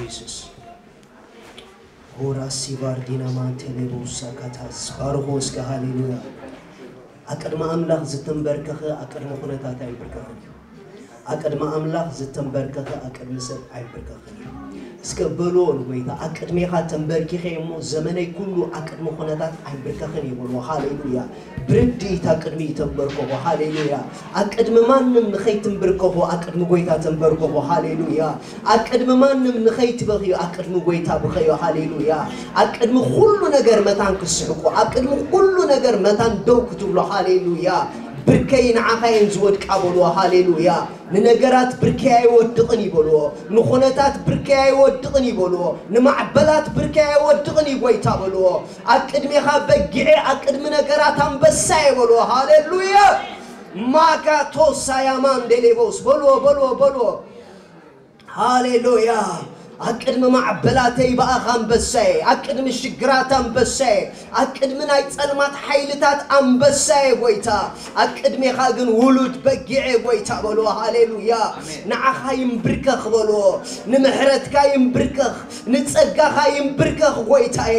Jesus. ሆራሲ ባርዲና ማንቴሌቦሳ ካታስ ባርኾ እስከ ሃሌሉያ። ኣቅድሚ ኣምላኽ ዝተንበርከኸ ኣቅድሚ ኩነታት ኣይንብርከኽን እዩ። ኣቅድሚ ኣምላኽ ዝተንበርከኸ ኣቅድሚ ሰብ ኣይንብርከኽን እዩ። እስከ በልዎ ንጎይታ፣ ኣቅድሜኻ ተንበርኪኸ እሞ ዘመነይ ኩሉ ኣቅድሚ ኩነታት ኣይንብርከኽን እዩ በልዎ። ሃሌሉያ። ብርድኢት ኣቅድሚ ተንበርከኹ። ሃሌሉያ። ኣቅድሚ ማንም ንኸይትንብርከኹ ኣቅድሚ ጎይታ ተንበርከኹ። ሃሌሉያ። ኣቅድሚ ማንም ንኸይትበኽዩ ኣቅድሚ ጎይታ ብኸዩ። ሃሌሉያ። ኣቅድሚ ኩሉ ነገር መታን ክስሕቁ፣ ኣቅድሚ ኩሉ ነገር መታን ደው ክትብሎ። ሃሌሉያ። ብርከይ ንዓኻ እየን ዝወድቃ በልዎ። ሃሌሉያ። ንነገራት ብርከይ ኣይወድቕን ይበልዎ። ንኹነታት ብርከይ ኣይወድቕን ይበልዎ። ንማዕበላት ብርከይ ኣይወድቕን እዩ ጎይታ በልዎ። ኣብ ቅድሜኻ በጊዐ፣ ኣብ ቅድሚ ነገራት ኣንበሳ እየ በልዎ። ሃሌሉያ። ማካቶሳያ ማንዴሌቦስ በልዎ፣ በልዎ፣ በልዎ። ሃሌሉያ። ኣብ ቅድሚ ማዕበላተይ ብኣኻ ኣንበሳየ፣ ኣብ ቅድሚ ሽግራት ኣንበሳየ፣ ኣብ ቅድሚ ናይ ጸልማት ሓይልታት ኣንበሳየ ጎይታ። ኣብ ቅድሜኻ ግን ውሉድ በጊዐ ጎይታ በልዎ። ሃሌሉያ። ኣሜን። ንዓኻ ይንብርከኽ በልዎ። ንምሕረትካ ይንብርከኽ፣ ንጸጋኻ ይንብርከኽ ጎይታየ።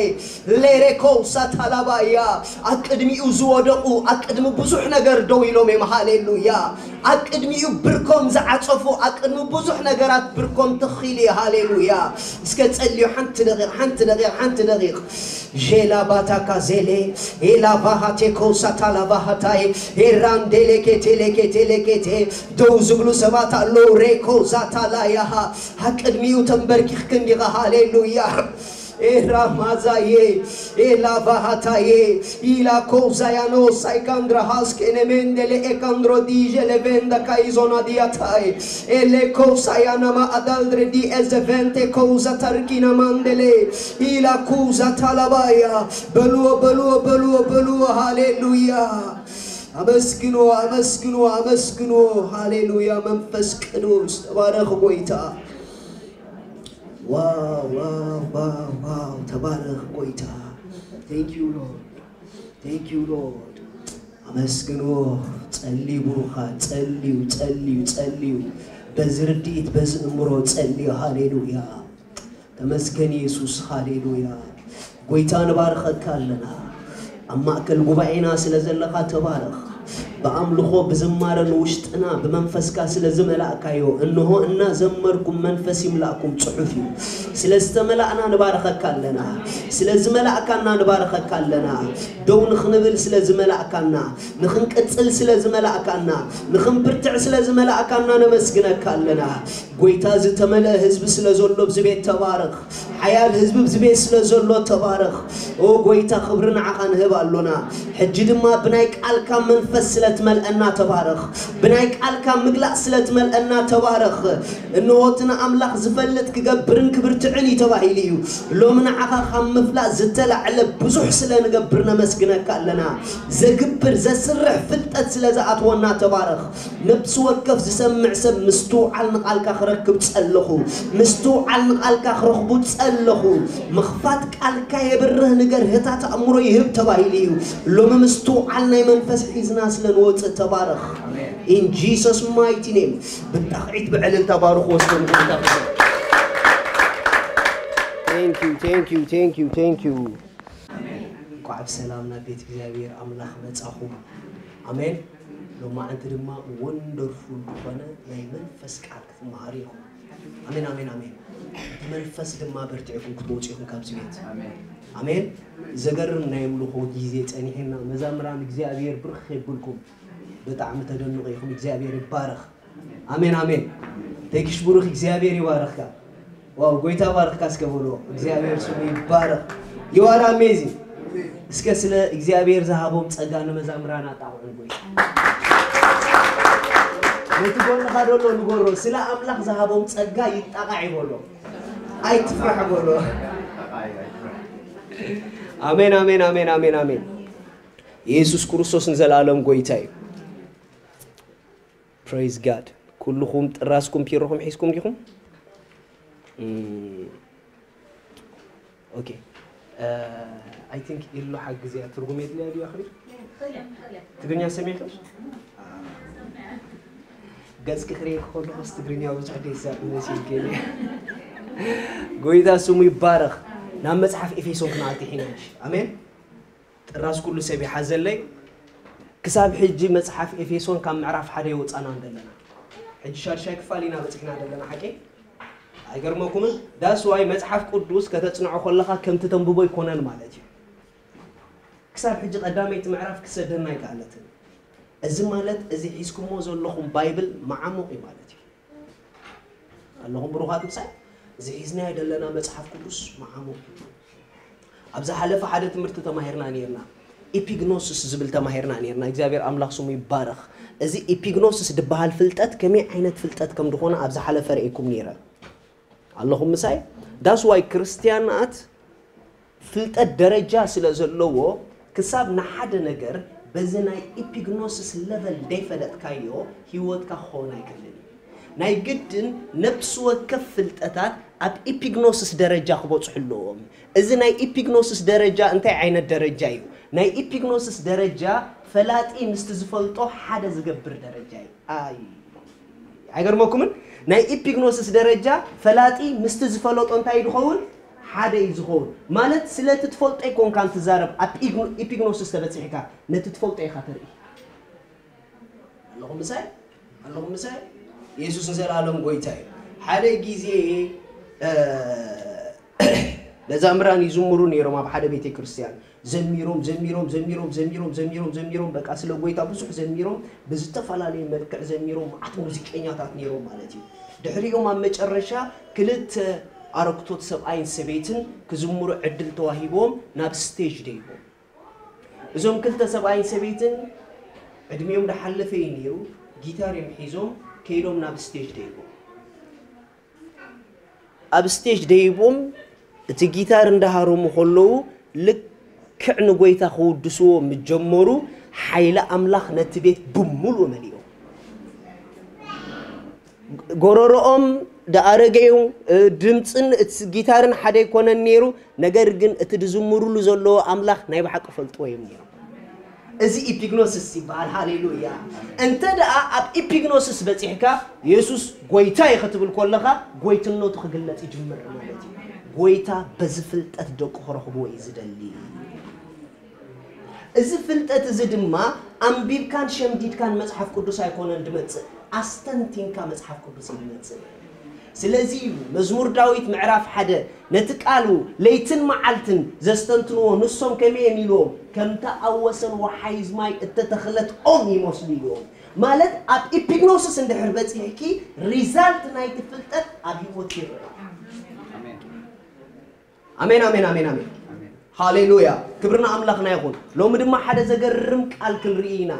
ሌሬኮ ሳታላባያ። ኣብ ቅድሚኡ ዝወደቑ ኣብ ቅድሚ ብዙሕ ነገር ደው ኢሎም እዮም። ሃሌሉያ። ኣብ ቅድሚኡ ብርኮም ዝዓጸፉ ኣብ ቅድሚ ብዙሕ ነገራት ብርኮም ተኺሉ እዩ። ሃሌሉያ። እስከ ጸልዩ ሓንቲ ደቂቕ፣ ሓንቲ ደቂቕ፣ ሓንቲ ደቂቕ። ዤላ ባታካ ዜሌ ኤላ ቫሃቴ ኮሳ ታላ ቫሃታይ ኤራንዴ ሌኬቴ ሌኬቴ ሌኬቴ። ደው ዝብሉ ሰባት ኣለዉ። ሬኮ ዛታላያሃ ኣብ ቅድሚኡ ተንበርኪኽክን ዲኻ? ሃሌሉያ። ኤራ ማዛዬ፣ ኤላ ቫሃታዬ፣ ኢላ ኮዛያኖ ሳይካንድራ ሃስኬ ኔሜንደሌ ኤካንድሮ ዲጀ ሌቬንዳ ካይዞና ዲያታይ። ኤሌ ኮሳያናማ ኣዳልድሬ ዲ ኤዘቬንቴ ኮዛ ታርኪና ማንደሌ፣ ኢላ ኩዛ ታላባያ። በልዎ፣ በልዎ፣ በልዎ፣ በልዎ። ሃሌሉያ። ኣመስግንዎ፣ ኣመስግንዎ፣ ኣመስግንዎ። ሃሌሉያ። መንፈስ ቅዱስ ተባረኽ ጎይታ። ዋው፣ ዋው፣ ዋው፣ ዋው። ተባረኽ ጎይታ። Thank you Lord. Thank you Lord. ኣመስግንዎ። ጸልዩ ብሩኻ፣ ጸልዩ፣ ጸልዩ፣ ጸልዩ። በዚ ርድኢት፣ በዚ እምሮ ጸልዩ። ሃሌሉያ። ተመስገን የሱስ። ሃሌሉያ። ጎይታ ንባርኸካ ኣለና። ኣብ ማእከል ጉባኤና ስለ ዘለኻ ተባረኽ። ብኣምልኾ ብዝማረ ንውሽጥና ብመንፈስካ ስለ ዝመላእካዮ፣ እንሆ እናዘመርኩም መንፈስ ይምላእኩም ጽሑፍ እዩ። ስለ ዝተመላእና ንባርኸካ ኣለና። ስለ ዝመላእካና ንባርኸካ ኣለና። ደው ንኽንብል ስለ ዝመላእካና፣ ንኽንቅጽል ስለ ዝመላእካና፣ ንኽንብርትዕ ስለ ዝመላእካና ነመስግነካ ኣለና። ጎይታ ዝተመልአ ህዝቢ ስለ ዘሎ ኣብዚ ቤት ተባረኽ። ሓያል ህዝቢ ኣብዚ ቤት ስለ ዘሎ ተባረኽ። ኦ ጎይታ ክብሪ ንዓኻ ንህብ ኣሎና። ሕጂ ድማ ብናይ ቃልካ መንፈስ ስለ ትመልአና ተባረኽ። ብናይ ቃልካ ምግላጽ ስለ ትመልአና ተባረኽ። እንሆ እቲ ንኣምላኽ ዝፈልጥ ክገብርን ክብርትዕን እዩ ተባሂሉ እዩ። ሎሚ ንዓኻ ካብ ምፍላጥ ዝተላዕለ ብዙሕ ስለ ንገብር ነመስግነካ ኣለና። ዘግብር ዘስርሕ ፍልጠት ስለ ዝኣትወና ተባረኽ። ነብሲ ወከፍ ዝሰምዕ ሰብ ምስትውዓል ንቓልካ ክረክብ ጸለኹ። ምስትውዓል ንቓልካ ክረኽቡ ጸለኹ። ምኽፋት ቃልካ የብርህ፣ ንገርህታት ኣእምሮ ይህብ ተባሂሉ እዩ። ሎሚ ምስትውዓል ናይ መንፈስ ሒዝና ስለ ንወጽእ ተባረኽ። ኣሜን። In Jesus mighty name። ብጣቕዒት ብዕልልታ ባርኹ ወስዶም ጎይታ ክብር። Thank you, thank you, thank you, thank you. እንኳዕ ብሰላም ናብ ቤት እግዚኣብሔር ኣምላኽ መጻኹም። ኣሜን። ሎማዓንቲ ድማ ወንደርፉል ዝኾነ ናይ መንፈስ ቃል ክትመሃሩ ኢኹም። ኣሜን፣ ኣሜን፣ ኣሜን። እቲ መንፈስ ድማ በርቲዕኩም ክትወጹ ኢኹም ካብዚ ቤት። ኣሜን። ኣሜን። ዘገርም ናይ ኣምልኾ ግዜ ጸኒሕና፣ መዛምራን እግዚኣብሔር ብርኽ የብልኩም። ብጣዕሚ ተደንቑ ኢኹም። እግዚኣብሔር ይባረኽ። ኣሜን፣ ኣሜን። ተኪሽ ብሩኽ እግዚኣብሔር ይባረኽካ። ዋው፣ ጎይታ ባረኽካ እስከ በልዎ። እግዚኣብሔር ስሙ ይባረኽ። You are amazing። እስከ ስለ እግዚኣብሔር ዝሃቦም ጸጋ ንመዛምራን ኣጣቕዑ ንጎይታ። ነቲ ጎንኻ ዘሎ ንገሮ፣ ስለ ኣምላኽ ዝሃቦም ጸጋ ይጣቓዕ ይበሎ። ኣይትፍራሕ በሎ። ኣሜን፣ ኣሜን፣ ኣሜን፣ ኣሜን፣ ኣሜን። የሱስ ክርስቶስ ንዘለኣለም ጎይታ እዩ። Praise God። ኩልኹም ጥራዝኩም ፒሮኹም ሒዝኩም ዲኹም? እም፣ ኦኬ። እ፣ I think ኢሉ ሓግዝ እያ። ትርጉም የድልያ ድዩ ኣኽቢር? ትግርኛ ሰሚዕክሽ? ገጽኪ ክርኢ ከለኹስ ትግርኛ ብዙሕ ደይዛብ መሲልኪ። ጎይታ ስሙ ይባረኽ። ናብ መጽሓፍ ኤፌሶን ክንኣቱ ኢና። ኣሜን። ጥራዝ ኩሉ ሰብ ይሓዘለይ። ክሳብ ሕጂ መጽሓፍ ኤፌሶን ካብ ምዕራፍ ሓደ የውጻና እንደለና፣ ሕጂ ሻድሻይ ክፋል ኢና በጺሕና ዘለና። ሓቂ ኣይገርመኩምን? ዳስዋይ መጽሓፍ ቅዱስ ከተጽንዖ ከለኻ ከምቲ ተንብቦ ኣይኮነን ማለት እዩ። ክሳብ ሕጂ ቀዳመይቲ ምዕራፍ ክሰደና ኣይከኣለትን። እዚ ማለት እዚ ሒዝኩሞ ዘለኹም ባይብል መዓሙቕ እዩ ማለት እዩ። ኣለኹም ብሩኻት ምሳይ? እዚ ሒዝናዮ ዘለና መጽሓፍ ቅዱስ መዓሙቕ እዩ። ኣብ ዝሓለፈ ሓደ ትምህርቲ ተማሂርና ነይርና። ኢፒግኖሲስ ዝብል ተማሂርና ነይርና። እግዚኣብሔር ኣምላኽ ስሙ ይባረኽ። እዚ ኢፒግኖሲስ ዝበሃል ፍልጠት ከመይ ዓይነት ፍልጠት ከም ዝኾነ ኣብ ዝሓለፈ ርእይኩም ነይረ። ኣለኹም ምሳይ? ዳስዋይ ክርስትያናት ፍልጠት ደረጃ ስለ ዘለዎ፣ ክሳብ ንሓደ ነገር በዚ ናይ ኢፒግኖሲስ ለቨል ደይፈለጥካዮ፣ ህይወትካ ክኸውን ኣይክእልን እዩ። ናይ ግድን ነፍሲ ወከፍ ፍልጠታት ኣብ ኢፒግኖሲስ ደረጃ ክበጽሑ ኣለዎም። እዚ ናይ ኢፒግኖሲስ ደረጃ እንታይ ዓይነት ደረጃ እዩ? ናይ ኢፒግኖሲስ ደረጃ ፈላጢ ምስቲ ዝፈልጦ ሓደ ዝገብር ደረጃ እዩ። ኣይ፣ ኣይገርመኩምን? ናይ ኢፒግኖሲስ ደረጃ ፈላጢ ምስቲ ዝፈለጦ እንታይ እዩ ዝኸውን? ሓደ እዩ ዝኸውን። ማለት ስለቲ ትፈልጦ ኣይኮንካን ትዛረብ። ኣብ ኢግኖ-፣ ኢፒግኖሲስ ተበጺሕካ ነቲ ትፈልጦ ኢኻ ተርኢ። ኣለኹም ምሳይ? ኣለኹም ምሳይ? የሱስ ንዘለኣለም ጎይታ እዩ። ሓደ ግዜ፣ እ፣ መዛምራን ይዝምሩ ነይሮም ኣብ ሓደ ቤተ ክርስቲያን። ዘሚሮም፣ ዘሚሮም፣ ዘሚሮም፣ ዘሚሮም፣ ዘሚሮም፣ ዘሚሮም፣ በቃ ስለ ጎይታ ብዙሕ ዘሚሮም፣ ብዝተፈላለየ መልክዕ ዘሚሮም፣ መዓት ሙዚቀኛታት ነይሮም ማለት እዩ። ድሕሪኦም ኣብ መጨረሻ ክልተ ኣረግቶት ሰብኣይን ሰበይትን ክዝምሩ ዕድል ተዋሂቦም ናብ ስቴጅ ደይቦም። እዞም ክልተ ሰብኣይን ሰበይትን ዕድሜኦም ዝሓለፈ እዩ ነይሩ፣ ጊታር እዮም ሒዞም ከይዶም ናብ ስቴጅ ደይቦም። ኣብ ስቴጅ ደይቦም እቲ ጊታር እንዳሃረሙ ከለዉ ልክዕ ንጎይታ ክውድስዎ ምስ ጀመሩ ሓይሊ ኣምላኽ ነቲ ቤት ብምሉእ መሊኦ። ጎረሮኦም ደኣረገ እዩ፣ እ፣ ድምፅን እቲ ጊታርን ሓደ ኣይኮነን ነይሩ። ነገር ግን እቲ ዝዝምሩሉ ዘለዎ ኣምላኽ ናይ ብሓቂ ፈልጥዎ እዮም ነይሮም። እዚ ኢፒግኖሲስ ይበሃል። ሃሌሉያ። እንተ ደኣ ኣብ ኢፒግኖሲስ በጺሕካ፣ የሱስ ጎይታ እዩ ክትብል ከለኻ፣ ጎይትነቱ ክግለጽ ይጅምር ማለት እዩ። ጎይታ በዚ ፍልጠት ደቁ ክረኽብዎ እዩ ዝደሊ። እዚ ፍልጠት እዚ ድማ ኣንቢብካን ሸምዲድካን መጽሓፍ ቅዱስ ኣይኮነን ድመጽእ፣ ኣስተንቲንካ መጽሓፍ ቅዱስ እዩ ድመጽእ። ስለዚ እዩ መዝሙር ዳዊት ምዕራፍ ሓደ፣ ነቲ ቃሉ ለይትን መዓልትን ዘስተንትንዎ ንሶም ከመይ እዮም ኢልዎም? ከምታ ኣብ ወሰን ወሓይዝ ማይ እተተኽለት ኦም ይመስሉ ኢልዎም። ማለት ኣብ ኢፒግኖሲስ እንድሕር በጺሕኪ ሪዛልት ናይቲ ፍልጠት ኣብ ህይወት ይረአ። ኣሜን፣ ኣሜን፣ ኣሜን፣ ኣሜን። ሃሌሉያ። ክብሪ ንኣምላኽና ይኹን። ሎሚ ድማ ሓደ ዘገርም ቃል ክንርኢ ኢና።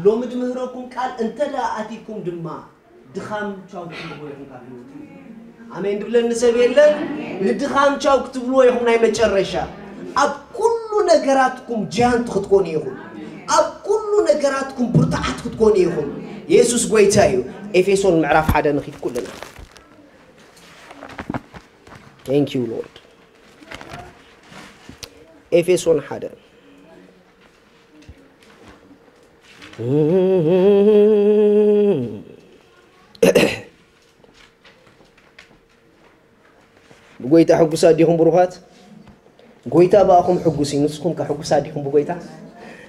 ሎሚ ድምህረኩም ቃል እንተ ደኣ ኣቲኩም ድማ ድኻም ቻው ክትብልዎ ኢኹም ካብ ህይወት። ኣሜን ድብለኒ ሰብ የለን። ንድኻም ቻው ክትብልዎ ኢኹም ናይ መጨረሻ። ኣብ ኩሉ ነገራትኩም ጃያንት ክትኮኑ ኢኹም። ኣብ ኩሉ ነገራትኩም ብርቱዓት ክትኮኑ ኢኹም። የሱስ ጎይታ እዩ። ኤፌሶን ምዕራፍ ሓደ ንኺድ ኩልና። Thank you, Lord. ኤፌሶን ሓደ። ብጎይታ ሕጉሳት ዲኹም ብሩኻት? ጎይታ ብኣኹም ሕጉስ እዩ፣ ንስኹም ከ ሕጉሳት ዲኹም ብጎይታ?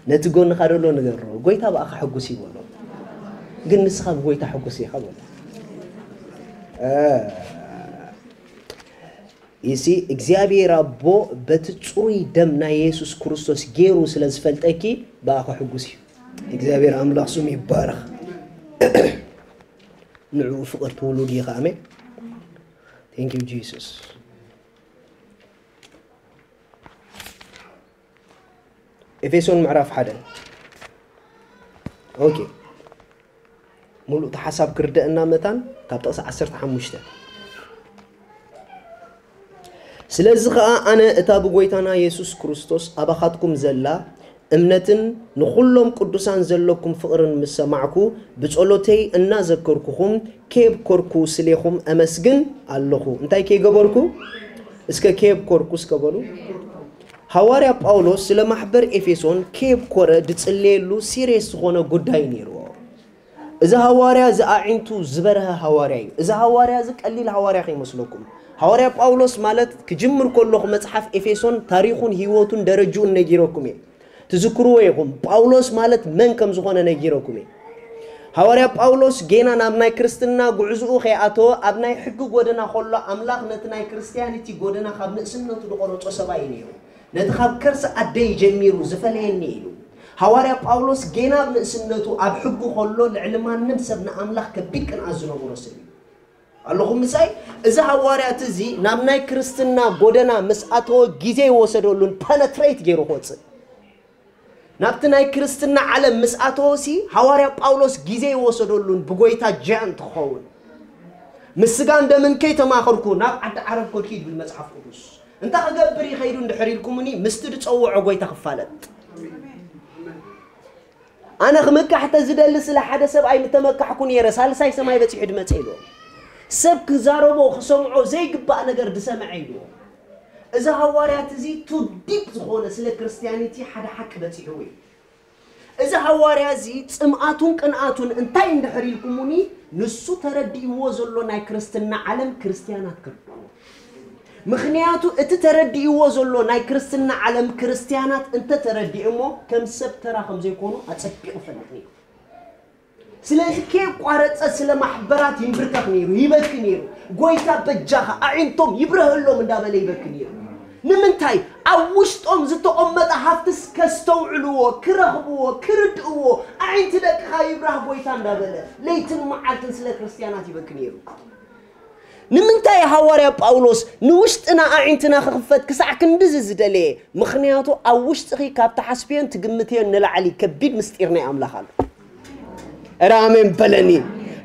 ነቲ ጎንኻ ዘሎ ንገሮ፣ ጎይታ ብኣኻ ሕጉስ እዩ በሎ። ግን ንስኻ ብጎይታ ሕጉስ ኢኻ በሎ። እ፣ ይሲ እግዚኣብሔር ኣቦ በቲ ጽሩይ ደም ናይ የሱስ ክርስቶስ ገይሩ ስለ ዝፈልጠኪ ብኣኻ ሕጉስ እዩ። እግዚኣብሔር ኣምላኽ ስሙ ይባረኽ። ንዕኡ ፍቕር ትውሉ ዲኻ? ኣሜን። Thank you Jesus። ኤፌሶን ምዕራፍ ሓደ። ኦኬ። ሙሉእ እቲ ሓሳብ ክርደአና መታን ካብ ጥቕሲ ዓሰርተ ሓሙሽተ። ስለዚ ኸኣ ኣነ እታ ብጎይታና የሱስ ክርስቶስ ኣባኻትኩም ዘላ እምነትን ንኹሎም ቅዱሳን ዘለኩም ፍቕርን ምስ ሰማዕኩ፣ ብጸሎተይ እናዘከርኩኹም ከየብኮርኩ ስሌኹም ኣመስግን ኣለኹ። እንታይ ከይገበርኩ? እስከ ከየብኮርኩ እስከ በሉ። ሃዋርያ ጳውሎስ ስለ ማሕበር ኤፌሶን ከየብኮረ ድጽልየሉ ሲርየስ ዝኾነ ጉዳይ ነይርዎ። እዚ ሃዋርያ እዚ ኣዒንቱ ዝበርሀ ሃዋርያ እዩ። እዚ ሃዋርያ እዚ ቀሊል ሃዋርያ ከይመስለኩም። ሃዋርያ ጳውሎስ ማለት ክጅምር ከለኹ መጽሓፍ ኤፌሶን ታሪኹን ህይወቱን ደረጅኡን ነጊረኩም እየ። ትዝክርዎ ኢኹም። ጳውሎስ ማለት መን ከም ዝኾነ ነጊረኩም እየ። ሃዋርያ ጳውሎስ ጌና ናብ ናይ ክርስትና ጉዕዝኡ ከይኣተወ ኣብ ናይ ሕጊ ጎደና ከሎ ኣምላኽ ነቲ ናይ ክርስትያኒቲ ጎደና ካብ ንእስነቱ ዝቆረጾ ሰብኣይ እዩ ነይሩ። ነቲ ካብ ከርሲ ኣደይ ጀሚሩ ዝፈለየኒ ኢሉ። ሃዋርያ ጳውሎስ ጌና ኣብ ንእስነቱ ኣብ ሕጊ ከሎ ልዕሊ ማንም ሰብ ንኣምላኽ ከቢድ ቅንኣት ዝነበሮ ሰብ እዩ። ኣለኹም ምሳይ? እዚ ሃዋርያት እዚ ናብ ናይ ክርስትና ጎደና ምስ ኣተወ ግዜ ይወሰደሉን ፐነትሬት ገይሩ ክወፅእ ናብቲ ናይ ክርስትና ዓለም ምስ ኣተወሲ ሃዋርያ ጳውሎስ ግዜ ይወሰደሉን ብጎይታ ጃንት ክኸውን ምስ ስጋን ደምን ከይተማኸርኩ ናብ ዓዲ ዓረብ ኮድኪ ይብል መጽሓፍ ቅዱስ። እንታይ ክገብር ይኸይዱ እንድሕር ኢልኩምኒ ምስቲ ዝጸውዖ ጎይታ ክፋለጥ ኣነ ክምካሕ ተዝደሊ ስለ ሓደ ሰብኣይ ምተመካሕኩ ነይረ ሳልሳይ ሰማይ በጺሑ ድመጸ ኢሉ ሰብ ክዛረቦ ክሰምዖ ዘይግባእ ነገር ድሰምዐ ኢሉ እዚ ሃዋርያት እዚ ቱ ዲፕ ዝኾነ ስለ ክርስትያኒቲ ሓደ ሓቂ በጺሕዎ እዩ እዚ ሃዋርያ እዚ ጽምኣቱን ቅንኣቱን እንታይ እንድሕር ኢልኩሙኒ ንሱ ተረዲእዎ ዘሎ ናይ ክርስትና ዓለም ክርስትያናት ከርድእዎ ምኽንያቱ እቲ ተረዲእዎ ዘሎ ናይ ክርስትና ዓለም ክርስትያናት እንተተረዲእሞ ከም ሰብ ተራ ከም ዘይኮኑ ኣጸቢቑ ፈልጥ ነይሩ። ስለዚ ከየቋረጸ ስለ ማሕበራት ይንብርከኽ ነይሩ፣ ይበኪ ነይሩ። ጎይታ በጃኻ ኣዒንቶም ይብረሀሎም እንዳበለ ይበኪ ነይሩ። ንምንታይ ኣብ ውሽጦም ዝተቐመጠ ሃፍትስ ከስተውዕልዎ፣ ክረኽብዎ፣ ክርድእዎ፣ ኣዒንቲ ደቅኻ ይብራህ ጎይታ እንዳበለ ለይትን መዓልትን ስለ ክርስትያናት ይበኪ ነይሩ። ንምንታይ ሃዋርያ ጳውሎስ ንውሽጥና ኣዒንትና ክኽፈት ክሳዕ ክንድዚ ዝደለየ? ምኽንያቱ ኣብ ውሽጥኺ ካብ ትሓስብዮን ትግምትዮን ንላዕሊ ከቢድ ምስጢር ናይ ኣምላኽ ኣሎ። እረ ኣሜን በለኒ።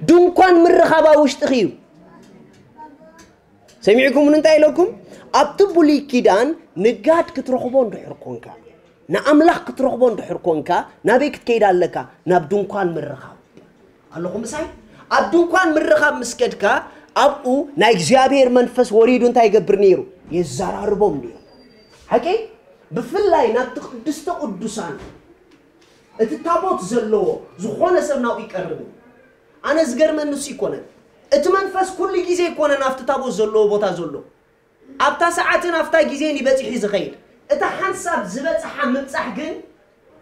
ድንኳን ምርኻብ ኣብ ውሽጥኺ እዩ። ሰሚዕኩም እንታይ ኢለኩም? ኣብቲ ብሉይ ኪዳን ንጋድ ክትረኽቦ እንድሕር ኮንካ ንኣምላኽ ክትረኽቦ እንድሕር ኮንካ ናበይ ክትከይድ ኣለካ? ናብ ድንኳን ምርኻብ። ኣለኹ ምሳይ? ኣብ ድንኳን ምርኻብ ምስ ከድካ ኣብኡ ናይ እግዚኣብሔር መንፈስ ወሪዱ እንታይ ይገብር ነይሩ? የዘራርቦም ነይሩ። ሓቂ ብፍላይ ናብቲ ቅድስተ ቅዱሳን እቲ ታቦት ዘለዎ ዝኾነ ሰብ ናብኡ ይቀርብ እዩ። ኣነ ዝገርመኒ እሱ ይኮነን እቲ መንፈስ ኩሉ ግዜ ይኮነን ኣብቲ ታቦት ዘለዎ ቦታ ዘሎ ኣብታ ሰዓትን ኣብታ ግዜን ይበጺሕ እዩ ዝኸይድ። እታ ሓንሳብ ዝበጽሓ ምብጻሕ ግን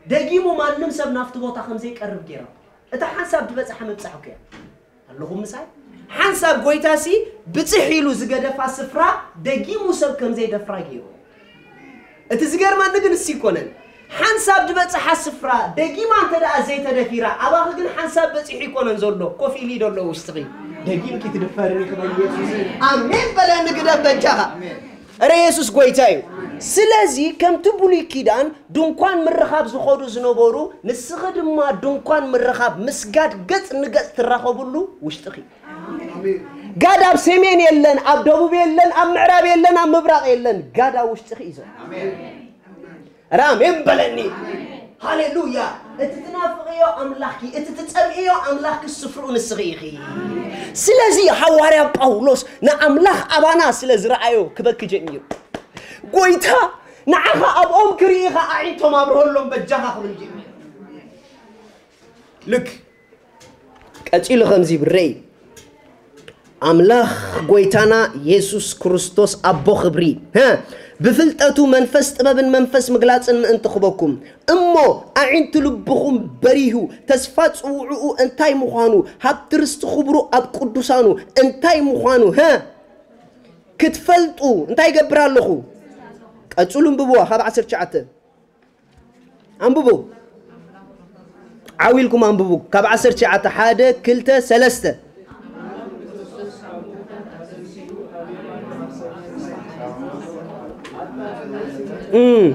ደጊሙ ማንም ሰብ ናብቲ ቦታ ከም ዘይቀርብ ገይራ። እታ ሓንሳብ ዝበጽሓ ምብጻሕ እኮ እያ። ኣለኹም ምሳይ? ሓንሳብ ጎይታሲ ብጽሕ ኢሉ ዝገደፋ ስፍራ ደጊሙ ሰብ ከም ዘይደፍራ ገይሩ። እቲ ዝገርመኒ ግን እሱ ይኮነን። ሓንሳብ ዝበጽሓ ስፍራ ደጊማ እንተ ደኣ ዘይተደፊራ፣ ኣባኺ ግን ሓንሳብ በጺሑ ይኮነን ዘሎ፣ ኮፍ ኢሉ እዩ ዘሎ ውሽጥኺ። ደጊምኪ ትድፈሪ ኢኺ በኢየሱስ። ኣሜን በለኒ ግደፍ በጃኻ። እረ የሱስ ጎይታ እዩ። ስለዚ ከምቲ ብሉይ ኪዳን ድንኳን ምርኻብ ዝኾዱ ዝነበሩ፣ ንስኺ ድማ ድንኳን ምርኻብ ምስጋድ ገጽ ንገጽ ትራኸብሉ ውሽጥኺ። ጋድ ኣብ ሰሜን የለን፣ ኣብ ደቡብ የለን፣ ኣብ ምዕራብ የለን፣ ኣብ ምብራቕ የለን። ጋድ ኣብ ውሽጥኺ እዩ ዘሎ። ራሜን በለኒ። ሃሌሉያ። እቲ ትናፍቕዮ ኣምላኽኪ፣ እቲ ትጸምእዮ ኣምላኽኪ ስፍርኡ ንስኺ ኢኺ። ስለዚ ሃዋርያ ጳውሎስ ንኣምላኽ ኣባና ስለ ዝረኣዮ ክበኪ ጀሚሩ። ጎይታ ንዓኻ ኣብኦም ክርኢ ኢኻ ኣዒንቶም ኣብርሆሎም በጃኻ ክብል ጀሚሩ። ልክ ቀጺሉ ከምዚ ይብል፣ ርኣይ፣ ኣምላኽ ጐይታና የሱስ ክርስቶስ ኣቦ ኽብሪ፣ ሀ፣ ብፍልጠቱ መንፈስ ጥበብን መንፈስ ምግላጽን ምእንቲ ኽበኩም፣ እሞ ኣዒንቲ ልብኹም በሪሁ፣ ተስፋ ጽውዕኡ እንታይ ምዃኑ፣ ሃብቲ ርስቲ ኽብሩ ኣብ ቅዱሳኑ እንታይ ምዃኑ፣ ሀ፣ ክትፈልጡ እንታይ ይገብር ኣለኹ? ቀጽሉ፣ እንብብዋ ካብ ዓሰርተ ትሽዓተ። ኣንብቡ። ዓው ኢልኩም ኣንብቡ። ካብ ዓሰርተ ትሽዓተ፣ ሓደ፣ ክልተ፣ ሰለስተ። እም።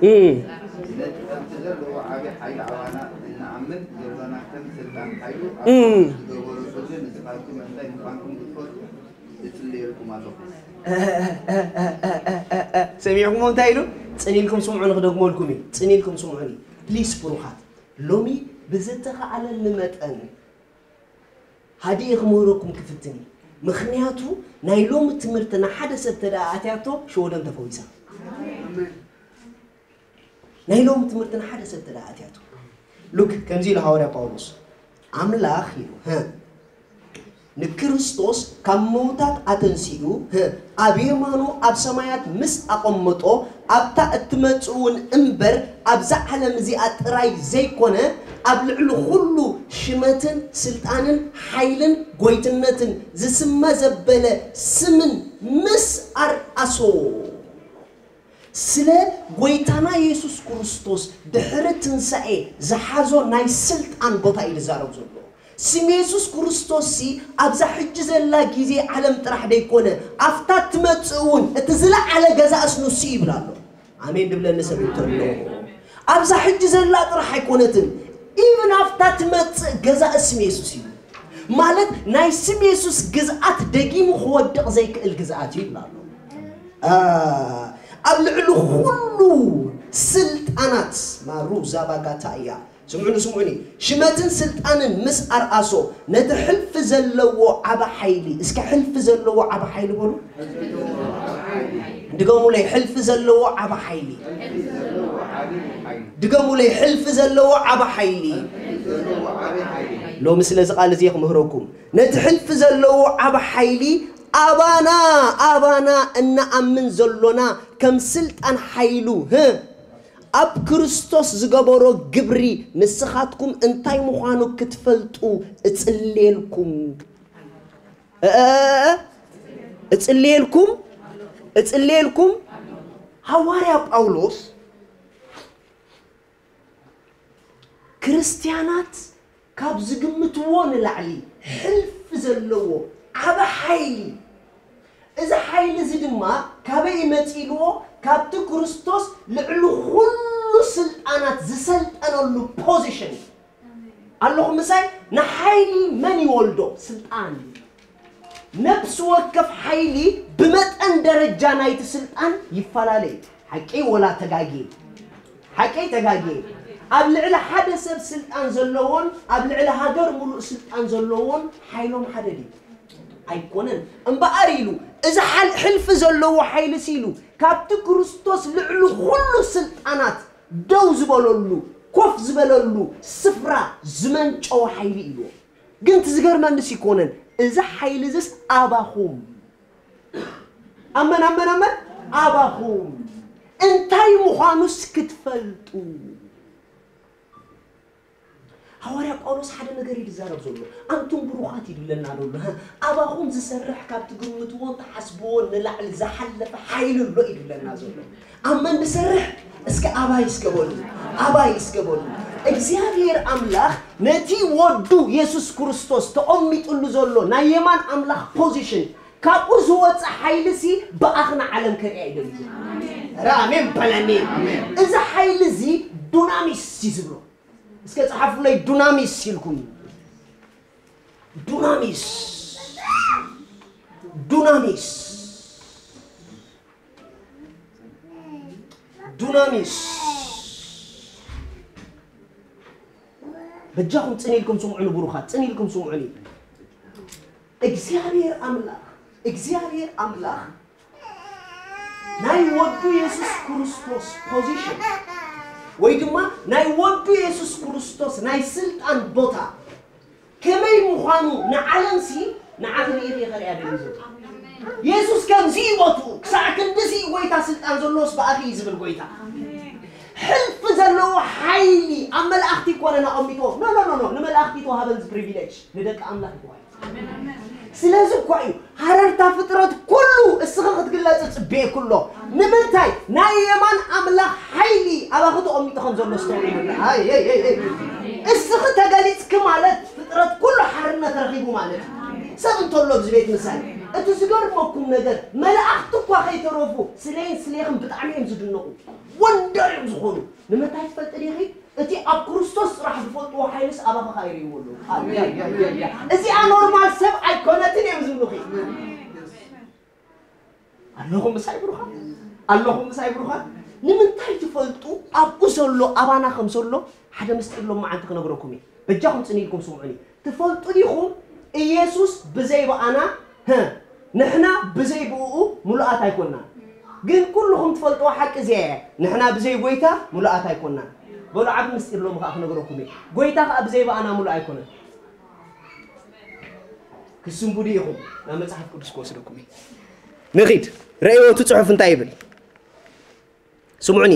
እም። ነቲ ከምቲ ዘለዎ ዓቢ ሓይሊ ኣባና እንኣምን ዘሎና ከም ስልጣን ሓይሉ ኣብ እም። ዝገበሮ ኩሉ ንስኻትኩም እንታይ ምዃንኩም ክትፈልጡ እጽልየልኩም ኣለኹ። ሰሚዕኩሞ እንታይ ኢሉ? ጽን ኢልኩም ስምዑኒ፣ ክደግመልኩም እዩ። ጽን ኢልኩም ስምዑኒ። ፕሊስ ብሩኻት፣ ሎሚ ብዝተኻእለኒ መጠን ሃዲኤ ክምህረኩም ክፍትን እዩ። ምኽንያቱ ናይ ሎሚ ትምህርቲ ንሓደ ሰብ ተደኣ ኣትያቶ፣ ሽወደን ተፈዊሳ። ናይ ሎሚ ትምህርቲ ንሓደ ሰብ ተደኣ ኣትያቶ፣ ሉክ ከምዚ ኢሉ ሃዋርያ ጳውሎስ ኣምላኽ ኢሉ ህ ንክርስቶስ ካብ ምውታት ኣተንሲኡ ህ ኣብ የማኑ ኣብ ሰማያት ምስ ኣቐመጦ ኣብታ እትመጽእ እውን እምበር ኣብዛ ዓለም እዚኣ ጥራይ ዘይኮነ ኣብ ልዕሊ ኩሉ ሽመትን ስልጣንን ሓይልን ጎይትነትን ዝስመ ዘበለ ስምን ምስ ኣርኣሶ ስለ ጎይታና የሱስ ክርስቶስ ድሕሪ ትንሳኤ ዝሓዞ ናይ ስልጣን ቦታ እዩ ዝዛረብ ዘሎ። ስም የሱስ ክርስቶስ ሲ ኣብዛ ሕጂ ዘላ ግዜ ዓለም ጥራሕ ደይኮነ ኣብታ ትመጽእ እውን እቲ ዝለዓለ ገዛእስ ንሱ እዩ ይብል ኣሎ። ኣሜን ድብለኒ ሰብ እንተሎ ኣብዛ ሕጂ ዘላ ጥራሕ ኣይኮነትን። ኢቭን ኣብታ ትመጽእ ገዛእ ስም የሱስ እዩ። ማለት ናይ ስም የሱስ ግዝኣት ደጊሙ ክወድቕ ዘይክእል ግዝኣት እዩ ይብል ኣሎ። ኣብ ልዕሊ ኩሉ ስልጣናት ማሩ ዛባጋታ እያ። ስምዑኒ ስምዑኒ። ሽመትን ስልጣንን ምስ ኣርኣሶ ነቲ ሕልፊ ዘለዎ ዓቢ ሓይሊ እስከ ሕልፊ ዘለዎ ዓቢ ሓይሊ በሉ። ድገሙለይ። ሕልፊ ዘለዎ ዓቢ ሓይሊ። ድገሙለይ። ሕልፊ ዘለዎ ዓቢ ሓይሊ። ሎሚ ስለዚ ቃል እዚ ክምህረኩም ነቲ ሕልፊ ዘለዎ ዓቢ ሓይሊ ኣባና ኣባና እንኣምን ዘሎና ከም ስልጣን ሓይሉ ህ ኣብ ክርስቶስ ዝገበሮ ግብሪ ንስኻትኩም እንታይ ምዃኑ ክትፈልጡ እጽልየልኩም እጽልየልኩም እጽልየልኩም ሃዋርያ ጳውሎስ ክርስትያናት ካብ ዝግምትዎ ንላዕሊ ሕልፊ ዘለዎ ዓቢ ሓይሊ እዚ ሓይሊ እዚ ድማ ካበይ መጺእልዎ ካብቲ ክርስቶስ ልዕሊ ኩሉ ስልጣናት ዝሰልጠነሉ ፖዚሽን ኣለኹ ምሳይ ንሓይሊ መን ይወልዶ ስልጣን ነፍሲ ወከፍ ሓይሊ ብመጠን ደረጃ ናይቲ ስልጣን ይፈላለ እዩ ሓቂ ወላ ተጋጊ ሓቂ ተጋጊ ኣብ ልዕሊ ሓደ ሰብ ስልጣን ዘለዎን ኣብ ልዕሊ ሃገር ሙሉእ ስልጣን ዘለዎን ሓይሎም ሓደ ድዩ ኣይኮነን እምበኣር ኢሉ እዚ ሓል- ሕልፊ ዘለዎ ሓይልስ ኢሉ ካብቲ ክርስቶስ ልዕሊ ኩሉ ስልጣናት ደው ዝበለሉ ኮፍ ዝበለሉ ስፍራ ዝመንጨወ ሓይሊ ኢልዎ ግን እቲ ዝገርመንስ ይኮነን እዚ ሓይሊ እዝስ ኣባኹም ኣመን ኣመን ኣመን ኣባኹም እንታይ ምዃኑስ ክትፈልጡ ሃዋርያ ጳውሎስ ሓደ ነገር እዩ ዝዛረብ ዘሎ ኣንቱም ብሩኻት ይድለና ዘሎ ኣባኹም ዝሰርሕ ካብ ትግምትዎን ትሓስብዎን ንላዕሊ ዝሓለፈ ሓይሊ ኣሎ ይድለና ዘሎ ኣብ መን ዝሰርሕ እስከ ኣባይ እስከ በሉ ኣባይ እስከ በሉ እግዚኣብሔር ኣምላኽ ነቲ ወዱ የሱስ ክርስቶስ ተቐሚጥሉ ዘሎ ናይ የማን ኣምላኽ ፖዚሽን ካብኡ ዝወፅእ ሓይሊ ሲ ብኣኽና ዓለም ከሪኣ ይደሊ ራሜን በለኒ እዚ ሓይሊ እዚ ዱናሚስ እዩ ዝብሎ እስከ ጸሓፉለይ ዱናሚስ ኢልኩም ዱናሚስ ዱናሚስ ዱናሚስ በጃኹም ጽን ኢልኩም ስምዑኒ ብሩኻት ጽን ኢልኩም ስምዑኒ እግዚኣብሔር ኣምላኽ እግዚኣብሔር ኣምላኽ ናይ ወዱ የሱስ ክርስቶስ ፖዚሽን ወይ ድማ ናይ ወዱ የሱስ ክርስቶስ ናይ ስልጣን ቦታ ከመይ ምዃኑ ንዓለምሲ ንዓኺ ርኢኺ ከርእያ ደሊ ዘሎ የሱስ ከምዚ እዩ ቦትኡ ክሳዕ ክንድዚ እዩ ጎይታ ስልጣን ዘለዎስ ብኣኺ እዩ ዝብል ጎይታ ሕልፊ ዘለዎ ሓይሊ ኣብ መላእኽቲ ይኮነን ኣቐሚጥዎ ኖ ኖ ኖ ንመላእኽቲ ተዋሃበን ፕሪቪሌጅ ንደቂ ኣምላኽ ይተዋሂቡ ስለዚ እኳ እዩ ሃረርታ ፍጥረት ኩሉ እስኺ ክትግለፂ ፅቤ ኩሎ ንምንታይ ናይ የማን ኣምላኽ ሓይሊ ኣባኺ ተቐሚጡ ከም ዘሎ ስተውዒሉ እስኺ ተገሊፅኪ ማለት ፍጥረት ኩሉ ሓርነት ረኺቡ ማለት እዩ ሰብ እንተሎ ኣብዚ ቤት ምሳይ እቲ ዝገርመኩም ነገር መላእኽቲ እኳ ከይተረፉ ስለይን ስሌኽን ብጣዕሚ እዮም ዝድነቑ ወንደር እዮም ዝኾኑ ንምንታይ ትፈልጢ ዲኺ እቲ ኣብ ክርስቶስ ጥራሕ ዝፈልጥዎ ሓይልስ ኣባኺ ከኣ ይርእይዎ ኣለዉ። እዚኣ ኖርማል ሰብ ኣይኮነትን እዮም ዝብሉኺ። ኣለኹም ምሳይ ብሩኻት? ኣለኹም ምሳይ ብሩኻት? ንምንታይ ትፈልጡ ኣብኡ ዘሎ ኣባና ከም ዘሎ ሓደ ምስጢር ሎም መዓልቲ ክነግረኩም እየ። በጃኹም ጽን ኢልኩም ስምዑኒ። ትፈልጡ ዲኹም ኢየሱስ ብዘይ ብኣና ንሕና ብዘይ ብእኡ ምሉኣት ኣይኮናን። ግን ኩልኹም ትፈልጥዋ ሓቂ እዚኣ እያ፣ ንሕና ብዘይ ጐይታ ምሉኣት ኣይኮናን። በሉ፣ ዓቢ ምስጢር ሎሚ ከኣ ክነግረኩም እየ። ጎይታ ከኣ ብዘይ ብኣና ምሉእ ኣይኮነን። ክስንብዱ ኢኹም፣ ናብ መጽሓፍ ቅዱስ ክወስደኩም እየ። ንኺድ፣ ረእይዎ እቲ ጽሑፍ እንታይ ይብል? ስምዑኒ።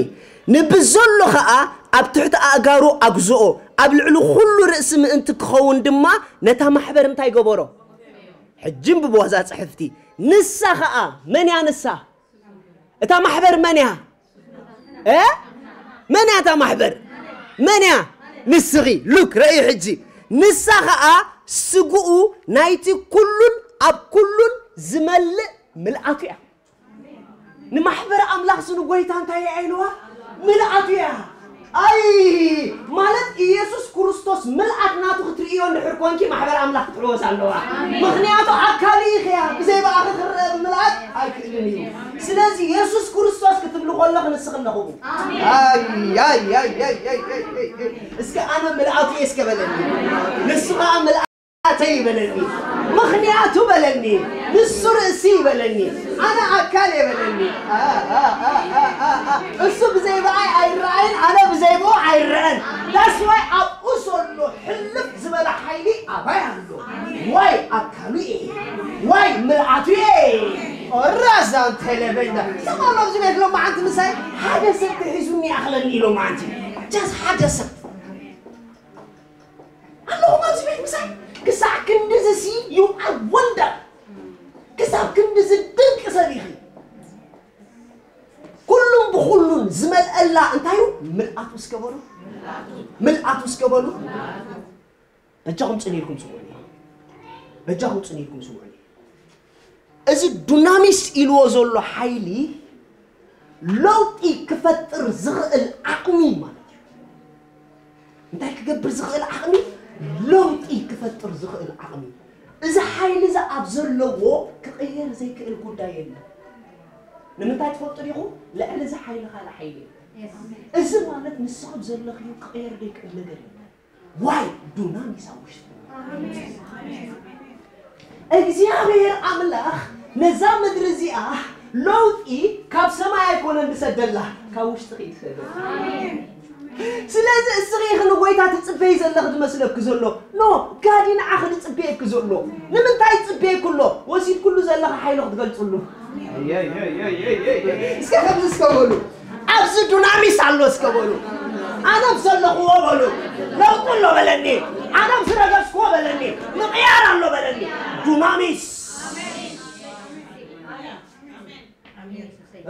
ንብዘሎ ኸኣ ኣብ ትሕቲ ኣእጋሩ ኣግዝኦ፣ ኣብ ልዕሊ ኹሉ ርእሲ ምእንቲ ክኸውን ድማ ነታ ማሕበር እንታይ ገበሮ? ሕጂ እንብብዋ እዛ ጽሕፍቲ። ንሳ ኸኣ፣ መን እያ ንሳ? እታ ማሕበር መን እያ? እ? መን እያ እታ ማሕበር? መን እያ? ንስኺ። ሉክ፣ ረእዩ ሕጂ። ንሳ ኸኣ ስግኡ ናይቲ ኩሉን ኣብ ኩሉን ዝመልእ ምልኣቱ እያ። ንማሕበር ኣምላኽ ስኑ ጎይታ እንታይ እያ ኢልዋ? ምልኣቱ እያ። ኣይ፣ ማለት ኢየሱስ ክርስቶስ ምልኣት ናቱ ክትርእዮ እንድሕር ኮንኪ ማሕበር ኣምላኽ ክትሕወስ ኣለዋ። ምኽንያቱ ኣካሉ ኢኺ እያ። ብዘይ ብኣኺ ክረአ ብምልኣት ኣይክእልን እዩ። ስለዚ የሱስ ክርስቶስ ክትብሊ ከለኺ ንስኺ ኣለኹ። ኣይ፣ ኣይ፣ ኣይ፣ ኣይ፣ ኣይ፣ ኣይ፣ ኣይ። እስከ ኣነ ምልኣቱ እየ እስከ በለኒ። ንሱ ኸኣ ምልኣተይ ይበለኒ። ምኽንያቱ በለኒ። ንሱ ርእሲ ይበለኒ። ኣነ ኣካል እየ በለኒ። ኣ፣ ኣ፣ ኣ፣ ኣ፣ ኣ፣ ኣ። እሱ ብዘይ ብኣይ ኣይረኣይን፣ ኣነ ብዘይ ብኡ ኣይረአን። That's why ኣብኡ ዘሎ ሕልፍ ዝበለ ሓይሊ ኣባይ ኣሎ። ዋይ ኣካሉ እየ። ዋይ ምልኣቱ እየ። ኦራዛን ቴሌቬንዳ። ሰማሎ ኣብዚ ቤት ሎማዓንቲ ምሳይ ሓደ ሰብ ተሒዙኒ ይኣኽለኒ ኢሎም ዓንቲ። Just ሓደ ሰብ። ኣለኹም ኣብዚ ቤት ምሳይ? ክሳዕ ክንድዚ ሲ you are wonder። ክሳብ ክንድዚ ድንቂ ሰብ ኢኺ። ኩሉን ብኹሉን ዝመልአላ እንታይ እዩ? ምልኣቱ እስከ በሉ። ምልኣቱ እስከ በሉ። በጃኹም ጽን ኢልኩም ስምዑኒ። በጃኹም ጽን ኢልኩም ስምዑኒ። እዚ ዱናሚስ ኢልዎ ዘሎ ሓይሊ ለውጢ ክፈጥር ዝኽእል ዓቕሚ ማለት እዩ። እንታይ ክገብር ዝኽእል ዓቕሚ? ለውጢ ክፈጥር ዝኽእል ዓቕሚ። እዚ ሓይሊ እዚ ኣብ ዘለዎ ክቕየር ዘይክእል ጉዳይ የለን። ንምንታይ ትፈልጡ ዲኹም? ልዕሊ እዚ ሓይሊ ካልእ ሓይሊ የለን። እዚ ማለት ንስኺ ዘለኽዮ ክቕየር ዘይክእል ነገር የለን። ዋይ ዱናሚስ ኣብ ውሽጢ። እግዚኣብሔር ኣምላኽ ነዛ ምድሪ እዚኣ ለውጢ ካብ ሰማይ ኣይኮነን ዝሰደላ፣ ካብ ውሽጢ እዩ ዝሰደላ። ስለዚ እስኺ ኢኺ ንጎይታ ትጽበዪ ዘለኺ ዝመስለኪ ዘሎ። ኖ፣ ጋዲ ንዓኺ ዝጽበየኪ ዘሎ። ንምንታይ ይጽበየኪ ኣሎ? ወሲድክሉ ዘለኺ ሓይሊ ክትገልጽሉ። እስከ ከምዚ እስከ በሉ። ኣብዚ ዱናሚስ ኣሎ እስከ በሉ። ኣነ ኣብ ዘለኽዎ በሉ። ለውጢ ኣሎ በለኒ። ኣነ ኣብ ዝረገጽክዎ በለኒ። ምቕያር ኣሎ በለኒ። ዱናሚስ።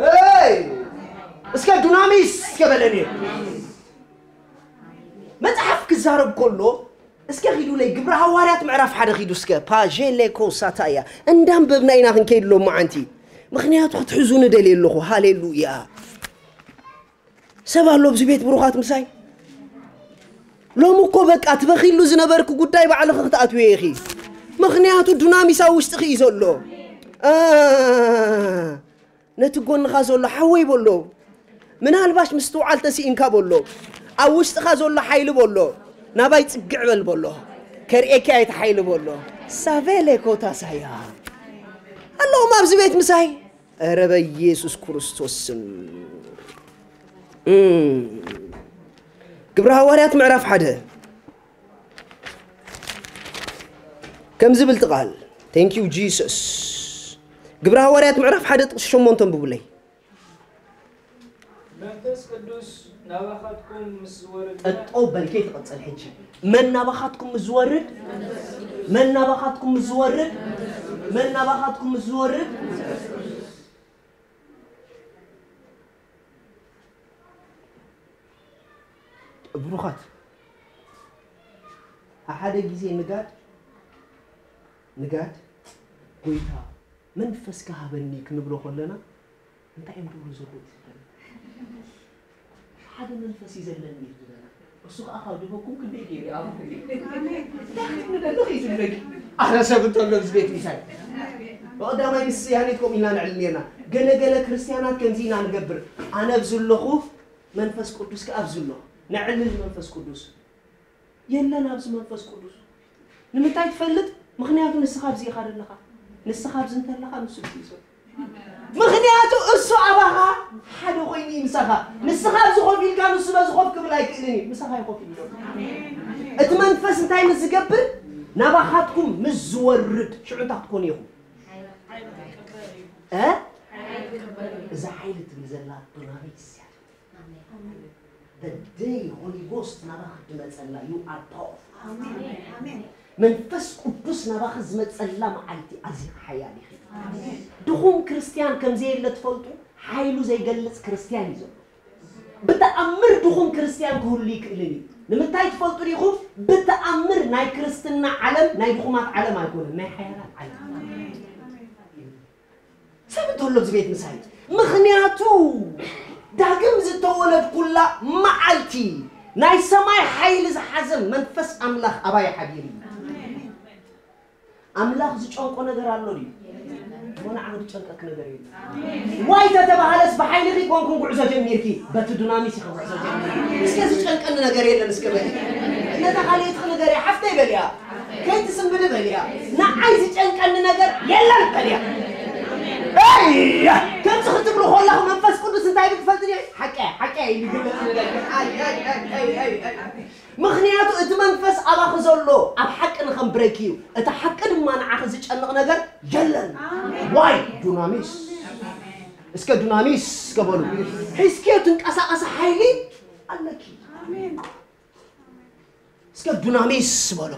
ኤይ! እስከ ዱናሚስ እስከ በለኒ። መጽሓፍ ክዛረብ ከሎ እስከ ኺዱለይ ግብረ ሃዋርያት ምዕራፍ ሓደ ኺዱ እስከ ፓዤሌኮ ሳታያ እንዳንበብና ኢና ክንከይድ ሎማዓንቲ። ምኽንያቱ ክትሕዙ ንደልየ ኣለኹ። ሃሌሉያ። ሰብ ኣሎ ኣብዚ ቤት ብሩኻት ምሳይ። ሎሚ እኮ በቃ ትበኺሉ ዝነበርክ ጉዳይ ባዕልኺ ክትኣትውዮ ኢኺ። ምኽንያቱ ዱናሚስ ኣብ ውሽጥኺ እዩ ዘሎ። አ፣ ነቲ ጎንኻ ዘሎ ሓወይ በሎ። ምናልባሽ ምስትውዓል ተስኢንካ በሎ። ኣብ ውሽጥኻ ዘሎ ሓይሊ በሎ። ናባይ ጽግዕ በል በሎ። ከርእየኪ ኣይቲ ሓይሊ በሎ። ሳቬሌ ኮታ ሳያ። ኣለኹም ኣብዚ ቤት ምሳይ። ኧረ በኢየሱስ ክርስቶስ ስም። እም። ግብረ ሃዋርያት ምዕራፍ ሓደ። ከም ዝብል እቲ ቃል። Thank you Jesus። ግብረ ሃዋርያት ምዕራፍ ሓደ ጥቕሲ ሸሞንተ ኣንብቡለይ። መንፈስ ቅዱስ ናባኻትኩም ምስ ዝወርድ። ጠጠው በልከ ትቐጽል ሕጂ። መን ናባኻትኩም ምስ ዝወርድ? መን ናባኻትኩም ምስ ዝወርድ? መን ናባኻትኩም ምስ ዝወርድ? ብሩኻት፣ ሓደ ግዜ ንጋድ፣ ንጋድ፣ "ጎይታ፣ መንፈስካ ሃበኒ" ክንብሎ ከለና፣ እንታይ እዮም ዝብሉ ዘለዉ? "ሓደ መንፈስ እዩ ዘለኒ" እዩ ዝብለና። እሱ ኸዓ ካብ ድበኩም ክንደይ ገይሩ ይኣምር? እንታይ ክትብሊ ዘለኺ እዩ ዝብለኪ። ኣረ ሰብ እንተሎ ኣብዚ ቤት ምሳይ። ብቐዳማይ ምስ ያኔት ከምኡ ኢልና ነዕልል ኔርና። ገለ ገለ ክርስትያናት ከምዚ ኢና ንገብር። ኣነ ኣብዚ ኣለኹ፣ መንፈስ ቅዱስ ከኣ ኣብዚ ኣሎ። ነዕልል መንፈስ ቅዱስ። የለን ኣብዚ መንፈስ ቅዱስ። ንምንታይ ትፈልጥ? ምኽንያቱ ንስኻ ኣብዚ ኢኻ ዘለኻ። ንስኻ ኣብዚ እንተለኻ ንሱ ኣብዚ እዩ ዘሎ። ምኽንያቱ እሱ ኣባኻ ሓደ ኮይኑ እዩ ምሳኻ። ንስኻ ኣብዚ ኮፍ ኢልካ ንሱ በዚ ኮፍ ክብል ኣይክእልን እዩ። ምሳኻ እዩ ኮፍ ኢሉ ዘሎ። እቲ መንፈስ እንታይ ምስ ዝገብር ናባኻትኩም ምስ ዝወርድ ሽዑ እንታይ ክትኮኑ ኢኹም? እ? እዛ ሓይሊ ትብል ዘላ ዱናሚት እያ። The day Holy Ghost ናባኻ ትመጸላ you are powerful። መንፈስ ቅዱስ ናባኻ ዝመጸላ መዓልቲ ኣዝያ ሓያል ኢኺ። ድኹም ክርስትያን ከም ዘየለ ትፈልጡ? ሓይሉ ዘይገልጽ ክርስትያን እዩ ዘሎ። ብተኣምር ድኹም ክርስትያን ክህሉ ይክእልን እዩ። ንምንታይ ትፈልጡ ዲኹም? ብተኣምር ናይ ክርስትና ዓለም ናይ ድኹማት ዓለም ኣይኮነን፣ ናይ ሓያላት ዓለም። ሰብ እንተሎ ኣብዚ ቤት ምሳይ ምኽንያቱ ዳግም ዝተወለድኩላ መዓልቲ ናይ ሰማይ ሓይሊ ዝሓዘ መንፈስ ኣምላኽ ኣባይ ሓዲሩ እዩ። ኣምላኽ ዝጨንቆ ነገር ኣሎ ድዩ? እሞ ንዓኻ ዝጨንቀክ ነገር የለን። ዋይ ተተባሃለስ ብሓይልኺ ኮንኩን ጉዕዞ ጀሚርኪ፣ በቲ ዱናሚስ ኢኺ ጉዕዞ ጀሚርኪ። እስከ ዝጨንቀኒ ነገር የለን እስከ በሊ። ነታ ካልኣይትኺ ነገር እያ፣ ሓፍተይ በልያ። ከይትስንብዲ በልያ። ንዓይ ዝጨንቀኒ ነገር የለን በልያ። ኣይ! ከምዚ ክትብሉ ከለኹ መንፈስ ቅዱስ እንታይ ይብል ትፈልጢ ዲኺ? ሓቀያ፣ ሓቀያ ኢሉ ይግለጽ ነገር። ኣይ፣ ኣይ፣ ኣይ። ምኽንያቱ እቲ መንፈስ ኣባኺ ዘሎ ኣብ ሓቂ ንኸንብረኪ እዩ። እቲ ሓቂ ድማ ንዓኺ ዝጨንቕ ነገር የለን። ዋይ ዱናሚስ። እስከ ዱናሚስ እስከ በሉ። ሒዝክዮ ትንቀሳቐሲ ሓይሊ ኣለኪ። እስከ ዱናሚስ በሉ።